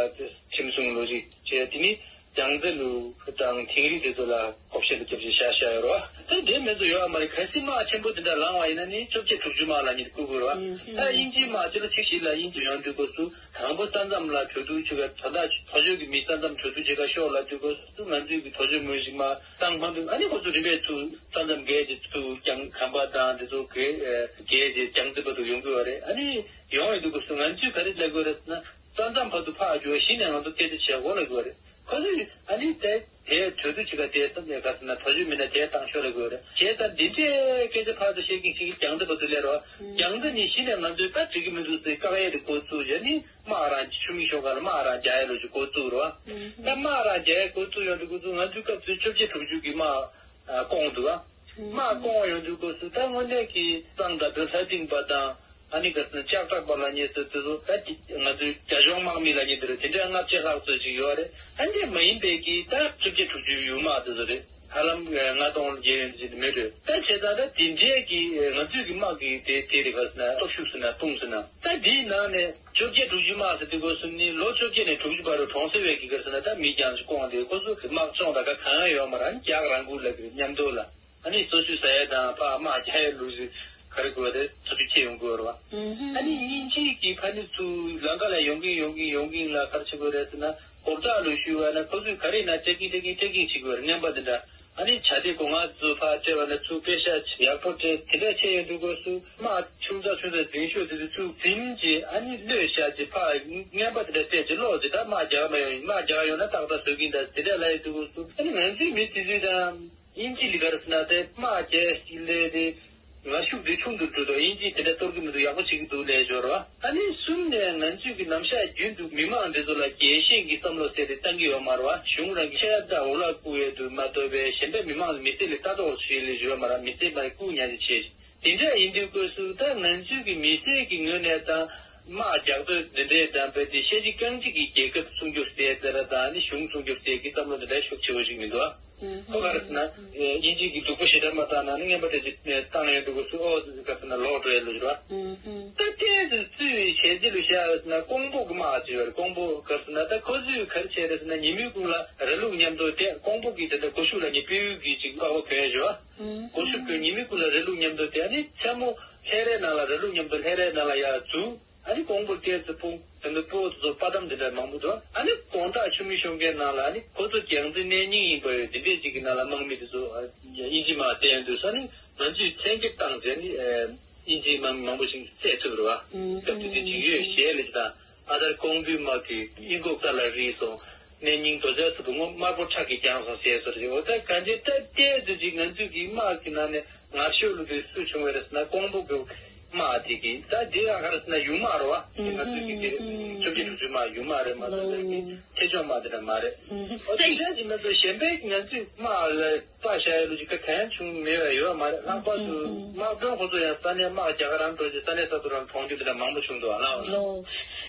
ཁྲིམས་སྲུང་ལོ་རིགས་བྱས། དེ་ནི། རྒྱལ་རྩེ་ལུ་དང་དིང་རི་དེ་ཚོ་ལ་བགོ་བཤའ་ལ་རྒྱབ་བྱས་བཞག་བཞག་ཡོད་རེད་བ། ད་དེ་མི་ཚོ་ཡོད་མ་རེད། གལ་སྲིད་དམག་ཆེན་པོ་དེ་འདྲ་ལངས་པ་ཡིན་ན་ནི་བཅོ་བརྒྱད་དྲུག་ཅུ་དམག་ལབ་མཁན་དེ་བསྐུལ་དགོས་རེད་བ། ཨུམ། ད་དབྱིན་ཇིའི་དམག་སྤྱི་ལོ་ཆིག་བཞི་ལ་དབྱིན་ཇི་ཡོང་དུས་སྐབས་སུ་དང་པོ་ས་མཚམས་ལ་གྲོས་བསྡུར་བྱེད་ག་ད་ལྟ་ཐོ་ཅོ་གི་མི་ས་མཚམས་གྲོས་བསྡུར་བྱེད་ག་ཤོག་ལབ་དུས་སྐབས་སུ་ང་ཚོའི་གི་ཐོ་ཅོ་མི་ཞིག་མ་བཏང་མ་འདུག་ཨ་ནི་ཁོ་ཚོ་རིམ་པས་ཚུར་ས་མཚམས་བརྒལ་ཏེ་ཚུར་ཀྱང་ཁམས་པ་དང་དེ་ཚོ་བརྒལ་བརྒལ་ཏེ་རྒྱལ་རྩེ་བར་དུ་ཡོང་གི་ཡོད་རེད། ཨ་ནི་ཡོང་ཡོང་དུས་སྐབས་སུ་ང་ཚོས་ག་རེ་ལབ་དགོས་རེད་ཟེར་ན། ས་མཚམས་བར་དུ་ཕར་རྒྱུག་གཞི་ནས་ང་ཚོ་སྐད་ཆ་བྱེད་དགོས་ལབ་དགོས་རེད། ཁོ་ཚོས་ཨ་ནི་དེ་དེ་གྲོས་བསྡུར་བྱེད་ག་དེ་ས་མཚམས་ག་ཟེར་ན་ཐོ་ཅོ་མི་སྣ་དེ་བཏང་ཤོག་ལབ་དགོས་རེད། བྱས་ཙང་འདི་འདྲའི་སྐད་ཆ་ཕར་ཚུར་བཤད་ཀྱིན་བཤད་ཀྱིན་རྒྱང་མཐོ་བར་དུ་སླེབས་རོགས། རྒྱང་མཐོ་ནས་གཞི་ནས་ང་ཚོས་ད་འགྲིག་གི་མི་འདུག་ཟེར་བཀག་ཡས་དེ་འགོ་བཙུགས་བྱས་ནི་དམག་རང་ཆུ་མིག་ཤོག་ཁ་ལ་དམག་རང་རྒྱག་ཡས་ལོ་ཅིག་འགོ་བཙུགས་རོགས། ད་དམག་རང་རྒྱག་ཡས་འགོ་བཙུགས་ཡོང་དུས་འགོ་བཙུགས་ང་ཚོའི་སྐབས་དེ་བཅོ་བརྒྱད་དྲུག་ཅུ་གི་དམག་བསྐོངས་འདུག་ཨ། དམག་བསྐོངས་ཡོང་དུས་སྐབས་སུ་ད་དངོས་གནས་ཀྱི་གཙང་མདའ་དཔོན་ལྷ་སྡིངས་པ་དང་ཨ་ནི་ག་ཟེར་ན་ལྕགས་བྲག་པ་ལབ་མཁན་ཚོ་དེ་ཚོ་ད་ཅིག་ང་ཚོའི་རྒྱ་གཞུང་དམག་མི་ལབ་མཁན་དེ་རེད། དེ་འདྲའི་ལྔ་བཅུ་ལྷག་ཙམ་ཞིག་ཡོད་རེད། ཨ་འདྲས་མ་ཡིན་པའི་གི་ད་བཅོ་བརྒྱད་དྲུག་ཅུ་ཡུལ་དམག་དེ་ཚོ་རེད། ཧ་ལམ་ལྔ་སྟོང་བརྒལ་ཡོད་ཅིག་མེད་རེད། ད་བྱས་ཙང་ད་དེ་འདྲའི་གི་ང་ཚོའི་གི་དམག་གི་དེ་དེ་རེད། ག་ཟེར་ན་སྟོབས་ཤུགས་ཟེར་ན་དཔུང་ཟེར་ན་ད་འདིའི་ནང་ནས། བཅོ་བརྒྱད་དྲུག་ཅུ་དམག་ཟེར་དུས་སྐབས་སུ་ནི་ལོ་བཅོ་བརྒྱད་ནས་དྲུག་ཅུ་བར་དུ་གྲོང་གསེབ་བས་ཀྱི་ག་ཟེར་ན་ད་མི་རྐྱང་ཞིག་བསྐོངས་ཏེ་ཁོ་ཚོ་དམག་སྦྱོང་ད་ག་གང་ཡང་ཡོད་མ་རེད། རྒྱག་རང་འགུལ་ལ་གི་མཉམ་དུ་ལ་ཨ་ནི་སོ་སོའི་ཟ་ཡ་དང་ཕ་དམག་རྒྱག་ཡ་ལུགས་ཞིག་ག་རེ་དགོས་རེད། ཚ་ཚུད་ཆེ་ཡོང་དགོས་རེད་བ། ཨ་ནི་དབྱིན་ཇིའི་གི་ཕ་ནི་ཚུར་ལམ་ཁ་ལ་ཡོང་གིན་ཡོང་གིན་ཡོང་གིན་ལ་ག་རེ་བྱེད་དགོས་རེད་ཟེར་ན་གོ་བརྡ་ལོ་ཞུས་པ་ན་ཁོ་ཚོས་ག་རེ་ན་ཊེ་ཀིང་ཊེ་ཀིང་ཊེ་ཀིང་བྱེད་དགོས་རེད། རྔན་པ་འདི་འདྲ། ཨ་ནི་བྱ་དེ་སྒོ་ང་ཚོ་ཕར་སྤྲད་པ་ན་ཚུར་པེ་ཤ་ཡག་པོ་སྤྲད་དེ་འདྲ་བྱས་ཡོང་དུས་སྐབས་སུ་དམག་ཆུང་ཙག་ཆུང་ཙག་འཛིན་ཤོག་དེ་ཚོ་ཚུར་འཛིན་རྗེས་ཨ་ནི་གློད་བཞག་རྗེས་ཕར་རྔན་པ་དེ་འདྲ་སྤྲད་རྗེས་ལོག་རྗེས་ད་དམག་རྒྱག་མ་ཡོང་ཡིན། དམག་རྒྱག་ཡོང་ན་ཏག་ཏག་བཟོ་གིན་ད་དེ་འདྲ་ལབ་ཡོང་དུས་སྐབས་སུ་ཨ་ནི་ང་ཚོའི་མི་དེ་ཚོས་ད་དབྱིན་ཇི་ལི་ག་རེ་ཟེར་ན་དེ་དམག་རྒྱག་ཞིག་ལས་དེ། ང་ཤུགས་དེ་ཆུང་དུ་འགྲོ་དོ། དབྱིན་ཇིས་དེ་འདྲ་གཏོར་གྱི་མི་འདུག་ཡག་པོ་བྱེད་ཀྱི་འདུག་ལས་སྦྱོར་བ། ཨ་ནི་གསུམ་ནས་ང་ཚོས་ཀྱི་ནམ་ཞག་རྒྱུན་དུ་མི་མང་འདི་ཚོ་ལ་རྒྱལ་ཞེན་གྱི་བསམ་བློ་ཟེར་དེ་བཏང་གི་ཡོད་མ་རེད་བ། གཞུང་རང་གི་ཤ་ཡ་དང་འུ་ལག་བརྐུ་ཡས་དུ་མ་གཏོགས་པའི་གཞན་པའི་མི་མང་ལ་མི་ཚེ་ལས་ལྟ་རྟོག་བྱེད་ལས་བྱེད་ཡོད་མ་རེད། མི་ཚེ་མ་རེད་བརྐུ་ཉར་ཅིག་བྱེད། དེ་འདྲ་ཡིན་དུས་སྐབས་སུ་ད་ང་ཚོས་ཀྱི་མི་སེར་གྱི་ངོས་ནས་ད་དམག་རྒྱག་འདོད་འདི་འདྲའི་དམ་པའི་དེ་ཤ་གཅིག་རྐང་གཅིག་གི་རྒྱལ་ཁབ་སྲུང་སྐྱོབ་ཟེར་དེ་ར་དང་ནི་གཞུང་སྲུང་སྐྱོབ་ཟེར་གྱི་བསམ་བློ་འདི་འདྲ་ཤུགས་ཆེ་བོ་ཞིག་མི་འདུག་ཨ། ཁོ་ག་རེ་ཟེར་ན། དབྱིན་ཇི་གི་སྡུག་པོ་ཞེ་དྲག་མ་བཏང་ན་ནི་རྔན་པ་དེ་ཅིག་བཏང་ཡོང་དུས་སྐབས་སུ་ཨོ་ཙི་ཙི་ག་ཟེར་ན་ལོག་འགྲོ་ཡ་ལོ་རེད་བ། ད་ལྟའི་དུས་ཚོད་བྱས་རྗེས་ལ་བཤད་ཡོད་ཟེར་ན་ཀོང་པོ་གི་དམག་ཅིག་ཡོད་རེད། ཀོང་པོ་ག་ཟེར་ན་ད་ཁོ་ཚོས་ག་རེ་བྱས་རེད་ཟེར་ན་ཉི་མའི་གུང་ལ་ར་ལུག་མཉམ་དུ་བསྡད། ཀོང་པོ་གི་དེ་འདྲ་སྒོ་ཕྱུགས་ལ་ནི་སྤྲེའུ་གི་ཅིག་པགས་པ་གོན་ཡ་ཞིག་བ། སྒོ་ཕྱུགས་གོན་ཉི་མའི་གུང་ལ་ར་ལུག་མཉམ་དུ་བསྡད་ནི་མཚན་མོ་ལྷས་རའི་ནང་ལ་ར་ལུག་མཉམ་དུ་ལྷས་རའི་ནང་ལ་ཡར་འཛུལ། ཨ་ནི་ཀོང་པོ་སྐད་དུ་སྤུངས་དེ་འདྲ་སྤོ་དེ་ཚོ་དཔའ་གཏམ་དེ་འདྲ་མང་པོ་འདུག་ཨ་ནི་དགོང་དག་ཆུ་མིག་ཤོང་མཁན་ནང་ལ་ཨ་ནི་ཁོ་ཚོ་རྒྱལ་རྩེ་གནས་རྙིང་ཡིན་པ་ཡོད། དེ་འདྲས་ཅིག་གི་ནང་ལ་དམག་མི་དེ་ཚོ་དབྱིན་ཇི་དམག་བསྟན་འདུག་ས་ནི་ང་ཚོས་མཚན་རྒྱབ་བཏང་ཟེར་ནི་དབྱིན་ཇིའི་དམག་མི་མང་པོ་ཞིག་བསད་ཐུབ་རེད་བ། སྐབས་དེ་དུས་ཇིང་ཡོད་ཞལ་ལས་ཀྱི་དང་ཨ་དར་ཀོང་པོའི་དམག་གིས་དབྱིན་ཁོག་རྩ་ལ་རིལ་སོང་། གནས་རྙིང་རྡོ་རྗེ་ཟེར་བུ་མོ་དམར་པོ་ཁྲག་གིས་བརྒྱངས་སོང་ཟེར་སོ་རེད། འོ་ད་ག་འདྲས་ད་ལྟའི་དུས་ཀྱི་ང་ཚོས་ཀྱི་དམག་གི་ནང་ནས། ངར་ཤོས་ལུ་དེ་སུ་བྱུང་བས་རེད་ཟེར་ན་ཀོང་པོ་གི་དམག་དེ་གི་ད་དེ་ཡང་ག་རེ་ཟེར་ན་ཡུལ་དམག་རེད་བ། དེ་ང་ཚོའི་གི་དེ་བཅོ་བརྒྱད་དྲུག་ཅུའི་དམག་ཡུལ་དམག་རེད་མ་གཏོགས་ལ་གི་ཐེ་ཆོང་དམག་དེ་འདྲ་མ་རེད། ཨོ་དེ་འདྲ་ཅིག་མ་གཏོགས་གཞན་པའི་ང་ཚོའི་དམག་ལ་དཔའ་བཞག་ཡ་ལུ་ཅིག་ག་གང་བྱུང་མེད་པ་ཡོད་མ་རེད། ལྷག་པར་དུ་དམག་དཔོན་ཁོ་ཚོ་ཡང་ས་གནས་དམག་རྒྱག་ག་རང་འགྲོ་ཅིག་ས་གནས་ས་ཐོ་རང་མཐོང་རྒྱུ་དེ་འདྲ་མང་པོ་བྱུང་འདུག་ཨ་ལ། ལོ།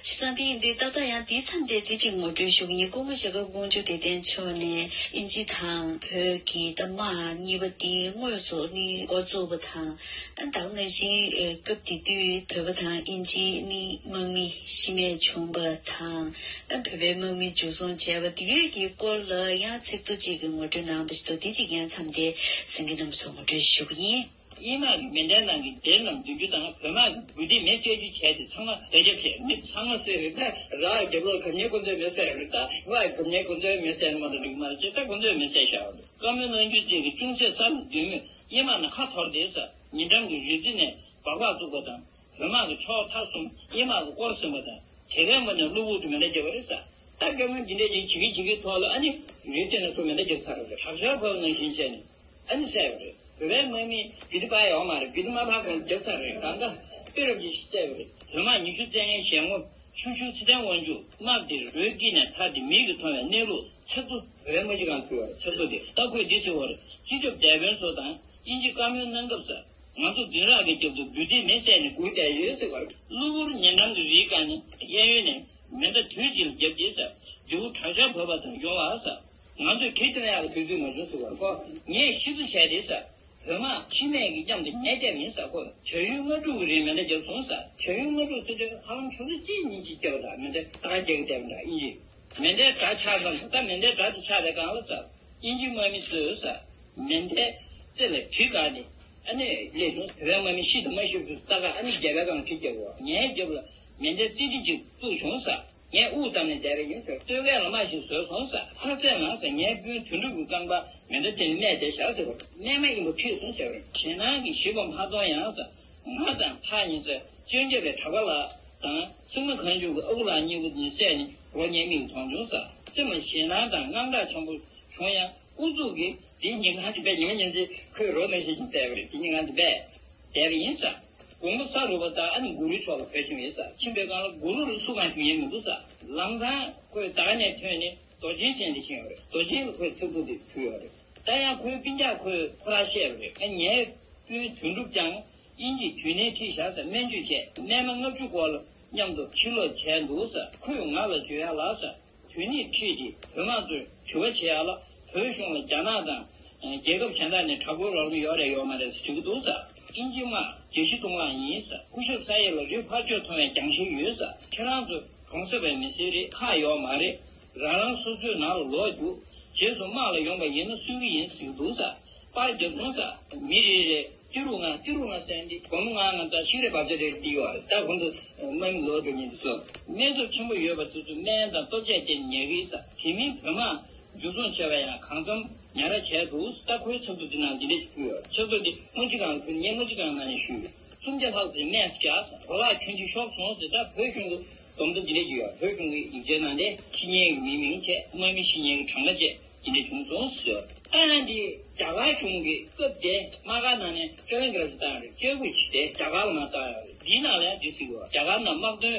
ཤི་སང་དེ་ཡིན་དུས་ཏག་ཏག་ཡང་དེའི་མཚམས་དེ་དེ་ཅིག་ངོ་སྤྲོད་ཞུ་གི་ཡིན། སྐུ་ངོ་ཞྭ་སྒབ་ཀོང་ཇོ་བདེ་ལྡན་མཆོག་ནས་དབྱིན་ཇི་དང་བོད་ཀྱི་ད་དམག་གཉིས་པ་དེ་དངོས་སུ་ནི་འགོ་བཙུགས་པ་དང་། ཨ་ད་ག་ནང་བཞིན་སྐབས་དེ་དུས་བོད་པ་དང་དབྱིན་ཇི་ནི་དམག་མི་ཤི་རྨས་བྱུང་བ་དང་། ཨ་བོད་པའི་དམག་མི་འཇུ་བཟུང་བྱས་པ་དེ་གའི་གི་སྐོར་ལ་ཡང་ཚིག་ཐོ་གཅིག་གི་ངོ་སྤྲོད་གནང་བ་ཞིག་འདུག་དེ་གཅིག་ཡང་མཚམས་དེ་གསན་མཁན་རྣམ་པ་ཚོར་ངོ་སྤྲོད་ཞུ་གི་ཡིན། དབྱིན་དམག་གི་མེ་མདའི་ནང་གི་སྡེར་རྣམས་བདུན་ཅུ་དང་བོད་དམག་གི་འབུ་སྡེ་མེ་བསད་རྒྱུ་བྱས་ཏེ་ཚང་མ་བརྡ་ཁྱབ་བྱས། མི་ཚང་མ་བསད་རེད། ད་ར་རྒྱབ་ལོགས་གབ་ཉལ་ཁོ་ཚོའི་མེ་བསད་རེད། ད་བ་གབ་ཉལ་ཁོ་ཚོའི་མེ་བསད་ན་མ་གཏོགས་འགྲིག་མ་རེད་ཅེས་ད་ཁོ་ཚོའི་མེ་བསད་བཞག་རེད། བཀའ་མོལ་གནང་རྒྱུ་བཅས་ཀྱི་ཅུང་ཟད་ས་ལ་སྡོད་མུས་དབྱིན་དམག་ནི་ཁ་འཐོར་ཏེ་ས་ཉེ་འགྲམ་གྱི་རི་རྩེ་ནས་སྦག་སྦག་བཙུགས་པ་དང་། བོད་དམག་གི་ཕྱོགས་མཐའ་གསུམ་དབྱིན་དམག་གིས་བསྐོར་ཟིན་པ་དང་། དེ་གའི་ངོས་ནས་གློ་བུར་དུ་མེ་མདའ་བརྒྱབ་པ་རེད་ས། ད་བཀའ་མོལ་འདི་འདྲ་ཅིག་བྱེད་ཀྱི་བྱེད་ཀྱི་ཐོག་ལ་ཨ་ནི་རི་རྩེ་ནས་ཚུར་མེ་མདའ་བརྒྱབ་ཚར་བ་རེད། དྲག་ཆར་བབས་ནང་བཞིན་བྱས་ནས། ཨ་ནི་བསད་པ་རེད། བོད་པའི་དམག་མི་བི་ཏི་པ་ཡོད་མ་རེད། བི་ཏི་མ་ཕ་གང་བརྒྱབ་ཚར་རེད། གང་ག་དཔེ་རབ་ཀྱིས་བསད་པ་རེད། བོད་དམག་ཉི་ཤུ་རྩ་ལྔའི་ཞལ་ངོ་ཆུ་ཤུར་ཚེ་བརྟན་དབང་ཕྱུག་དམག་དེར་རོའི་དཀྱིལ་ནས་ཐར་ཏེ་མིག་གིས་མཐོང་བའི་གནས་ལུགས་ཚིག་ཐོ་བོད་པའི་མ་གཞི་གང་ཕུལ་བ་རེད། ཚིག་ཐོ་དེ་ད་ཁོས་འདི་ཟེར་བ་རེད། སྤྱི་ཁྱབ་འདས་དཔོན་ཚོ་དང་དབྱིན་ཇི་བཀའ་མོལ་གནང་སྐབས་སུ་ང་ཚོ་འཛིང་རགས་ཀྱི་རྒྱབ་ཏུ་འབུ་སྡེ་མེ་བསད་ནས་སྒུག་བསྡད་ཡོད་ཟེར་བ་རེད། གློ་བུར་ཉེ་འགྲམ་གྱི་རིའི་སྒང་ནས་གཡས་གཡོན་ནས་མེ་མདའ་དུས་གཅིག་ལ་བརྒྱབ་སྟེ་ས་རྫི་བོ་དྲག་ཆར་བབས་པ་དང་ཡོང་བ་ས། ང་ཚོས་གྲི་འཐེན་ཡག་གི་དུས་ཚོད་མ་བྱུང་ཟེར་བར་ཁོ་ངས་ཤི་བསུ་བྱས་ཏེ་ས། བོད་དམག་འཆི་རྨས་ཀྱི་གཡང་དེ་ངས་བརྒྱབ་ཡིན་ས། ཁོ་བྱ་ཡུལ་ལྔ་དྲུག་གི་རིང་མེ་མདའ་བརྒྱབ་སོང་ས། བྱ་ཡུལ་ལྔ་དྲུག་ཟེར་དུས་ཧ་ལམ་ཆུ་ཚོད་གཅིག་གཉིས་ཅིག་བརྒྱབ་པ་དང་མེ་མདའ་ཏག་རྒྱག་གི་བསྡད་པ་འདྲ་ཨིན་ཡིན། མེ་མདའི་སྒྲ་ཆགས་ཙམ་ད་མེ་མདའི་སྒྲ་དེ་ཆགས་པའི་སྒང་ལ་ས། དབྱིན་ཇིའི་དམག་མི་ཚོས་ས། མེ་མདའི་རྩེ་ལ་གྲི་བཀག་ནས་ཨ་ནི་སླེབས་བྱུང་། བོད་པའི་དམག་མི་ཤི་དང་མ་ཤི་བར་དུ་ལྟ་ག་ཨ་ནི་རྒྱལ་བའི་སྒང་གྲི་བརྒྱབ་པ། ངའི་རྒྱབ་ལ་མེ་མདའི་རྩེ་གྲི་ཅིག་བཙུགས་བྱུང་ས། ངས་དབུགས་བསྡམས་ནས་བསྡད་པ་ཡིན་ཟེར། སྟོད་གོས་ལ་རྨ་ཞིག་བཟོས་སོང་ཟེར། ལྷ་སའི་ནང་ཟེར། ངའི་སྤུན་དོན་གྲུབ་ཀྱི་རྐང་པ་མེ་མདའ་དེ་ནས་རྨས་བསྡད་བཞག་ཟེར་བ་རེད། རྨས་མ་ཨིན་པ་ཁྲིད་སོང་ཟེར་བ་རེད། ཞེད་སྣང་གིས་ཞིབ་པ་མ་མཐོང་ཡང་ཟེར། ང་དང་ཕ་གཉིས་ཟེར། ལྕང་སྐྱ་པའི་གྲགས་པ་ལགས་དང་སྲིང་མོ་གངས་ལྗོངས་ཀྱི་ཨ་ཁུ་ལགས་གཉིས་པོ་ནི་བསད་ནས་རོ་ངས་མིག་མཐོང་བྱུང་ཟེར། སེམས་ལ་ཞེད་སྣང་དང་དངངས་སྐྲག་ཆེན་པོ་བྱུང་ཡང་། ཨུ་ཚུགས་ཀྱིས་དེ་ཉིན་གང་དེ་བས་ཉི་མ་ཉིན་མཚན་ཁོས་རོ་ནང་བཞིན་ཞིག་བསྡད་པ་རེད། དེ་ཉིན་གང་དེ་བས་བསྡད་པ་ཡིན་ཟེར། དགོང་མོ་ས་རུབ་པ་དང་ཨ་ནི་གུ་རུའི་ཕྱོགས་ལ་བྲོས་ཕྱིན་ཡོད་ཟེར། ཕྱིན་པའི་སྒང་ལ་གུ་རུ་ལ་སུ་གང་ཞུ་མཁན་མི་འདུག་ཟེར། ལམ་སང་ཁོས་ད་ག་ནས་ཐོན་ནས་རྡོ་རྗེ་ཅན་དེ་ཕྱིན་ཡོད་རེད། རྡོ་རྗེ་ལ་ཁོས་ཚིག་ཐོ་དེ་ཕུལ་ཡོད་རེད། ད་ཡང་ཁོའི་སྤུན་ཀྱག་ཁོས་ཁོ་རང་བཤད་པ་རེད། ཨ་ངའི་སྤུན་དོན་གྲུབ་ཀྱང་དབྱིན་ཇིས་དུད་སྣེ་ཁྲིད་བཞག་ཟེར། སྨན་བཅོས་བྱས། རྨས་མ་ལྔ་བཅུ་སྐོར་ལ་མཉམ་དུ་ཕྱིར་ལོག་བྱས་འདུག་ཟེར། ཁོས་ང་ལ་བརྗོད་ཡ་ལ་ཟེར། དུད་སྣེ་ཁྲིད་དེ་བོད་དམག་ཚོས་དྲི་བ་བྱེད་ཡ་ལ། བོད་གཞུང་ལ་རྒྱ་ནག་དང་རྒྱལ་ཁབ་གཞན་དག་ནས་དྲག་པོའི་རོགས་རམ་ཡོད་རེད་ཡོད་མ་རེད་ཟེར་དྲི་གི་འདུག་ཟེར། དབྱིན་ཇིའི་དམག་བརྒྱད་བཞི་སྟོང་ལྷག་ཡིན་ཟེར། སྐུ་ཞབས་ས་ཡེ་ལ་རི་ཕར་ཕྱོགས་མཐོང་བའི་རྒྱང་ཤེལ་ཡོད་ཟེར། ཁྱེད་རང་ཚོ་གྲོང་གསེབ་པའི་མི་སེར་རེད། ཁག་ཡོད་མ་རེད། རང་རང་སོ་སོའི་ནང་ལ་ལོག་རྒྱུགས། རྗེས་སུ་དམག་ལ་ཡོང་པ་ཡིན་ན་གསོད་ཀྱི་ཡིན་ཟེར་གྱི་འདུག་ཟེར། པར་རྒྱབ་སོང་ཟེར། མི་རེ་རེ་ཏི་རུ་ང་ཏི་རུ་ང་ཟེར་འདི་སྒོར་མོ་ལྔ་ལྔ་དང་ཤིག་རེ་བར་ཆ་རེ་འདི་ཡོད་རེད། ད་ཁོང་ཚོ་དམག་མི་ལོག་འགྲོ་མཁན་འདི་ཚོ་རྨས་ཚབས་ཆེན་པོ་ཡོད་པ་དེ་ཚོ་སྨན་དང་ལྟོ་ཆས་སྟེར་ཉེ་གི་ཟེར། དེ་མིན་བོད་དམག་འཇུ་བཟུང་བྱས་པ་ཡང་གང་འཚམ་ཉར་བ་བྱས་འདུག་ད་ཁོའི་ཚབ་ཏུ་འདི་ནང་འདི་འདྲ་ཞིག་ཕུལ་ཡོད། ཚབ་ཏུ་འདི་དངུལ་ཆུ་སྒང་ལ་ཕུལ། ངས་དངུལ་ཆུ་སྒང་ནང་ནས་ཞུས་ཡོད། སུམ་བརྒྱ་ལྷག་ཙམ་རྨས་སོང་ཟེར། གོ་ལག་ཁྱོན་ཆེ་ཤོར་སོང་ཟེར། ད་བོད་གཞུང་གི་སྡོམ་ཐོ་འདི་འདྲ་ཞིག་ཡོད། བོད་གཞུང་གི་ཡིག་ཆའི་ནང་ནས་ཤི་མཁན་གྱི་མིའི་མིང་བྱས། དམག་མི་ཤི་མཁན་གྱི་གྲངས་ཀ་བྱས། དེ་འདྲ་བྱུང་སོང་ཟེར། ཨ་ནི་རྒྱ་གར་གཞུང་གིས་སྐབས་དེ་དམག་སྒར་ནང་ནས་ཀྲེ་ལན་ག་ར་ཞིག་བཏང་ཡོད་རེད། བཅད་བགོས་བྱས་ཏེ་རྒྱ་གར་ལ་མར་བཏང་ཡོད་རེད། འདིའི་ནང་ལ་ཡང་འདི་ཟེར་གྱི་ཡོད། རྒྱ་གར་ནང་དམག་དོན་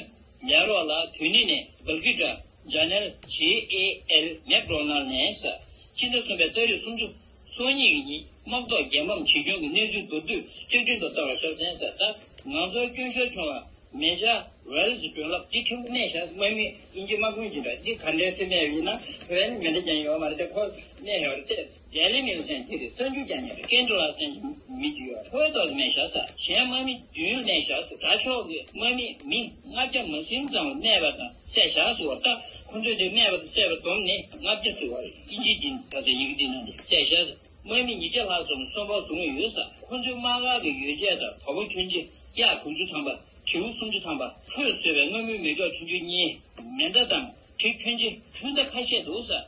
ལས་རོགས་ལ་དུད་སྣེ་ནས་སྦལ་ཀི་ཏྲ་ཇར་ནལ་ཇེ་ཨེ་ཨེལ་མེག་ཌོ་ནལ་ནས་ཟེར། ཕྱི་ཟླ་གསུམ་པའི་ཏ་རིག་སུམ་ཅུ་སོ་གཉིས་ཀྱི་ཉིན་དམག་ཐོག་འགན་འབམ་ཇི་བྱུང་གི་གནས་ཚུལ་མདོར་བསྡུས་གཅིག་མཐུན་དུ་བསྟར་བར་ཤོག་ཟེར་ཟེར། ད་ང་ཚོར་སྐྱོན་ཤོར་བྱུང་བ། མེ་ཇར་ཝེལ་སི་སྒྲོན་ལགས་འདི་ཕྲན་བུ་རྨས་བཞག་དམག་མི་དབྱིན་ཇི་དམག་དཔོན་ཅིག་འདྲ། འདི་ག་འདྲའི་སེ་རྨས་ཡིན་ན་བོད་ནི་མེ་མདའ་རྒྱང་ཡོད་མ་རེད་དེ། ཁོ་རྨས་ཡོད་རེད་དེ། ལྡི་ལི་མིང་ཟེར་འདི་རེད། གསར་འགྱུར་རྒྱག་མཁན་རེད། ཀེན་ཌི་ལགས་ཟེར་མི་ཅིག་ཡོད། ཁོའི་ཐོག་ཏུ་རྨས་བཞག་ཟེར། གཞན་དམག་མི་བདུན་རྨས་བཞག་ཟེར། དགྲ་ཕྱོགས་ཀྱི་དམག་མི་མི་ལྔ་བརྒྱ་མ་ཟིན་ཙམ་རྨས་པ་དང་བསད་བཞག་ཟེར་བ། ད་ཁོ་ཚོས་དེ་རྨས་པ་དང་བསད་པ་བསྡོམས་ནས་ལྔ་བརྒྱ་ཟེར་བ་རེད། དབྱིན་ཇིའི་འདི་ད་ཚོ་ཡི་གེ་འདི་ནང་ནས་བསད་བཞག་ཟེར། དམག་མི་ཉིས་བརྒྱ་ལྷག་ཙམ་གསོན་པོར་བཟུང་ཡོད་ཟེར། ཁོ་ཚོའི་དམག་སྒར་གྱི་ཡོ་བྱད་དང་དོ་པོ་ཁྱོན་ཆེ་གཡག་དགུ་བཅུ་ཐམ་པ། དྲེའུ་སུམ་ཅུ་ཐམ་པ། ཁོས་བཟོས་པའི་སྔ་མོའི་མེ་སྒྱོགས་ཆུང་ཆུང་གཉིས། མེ་མདའ་དང་གྲི་ཁྱོན་ཆེ་འཕུར་མདའ་ཁ་ཤས་འདུག་ཟེར།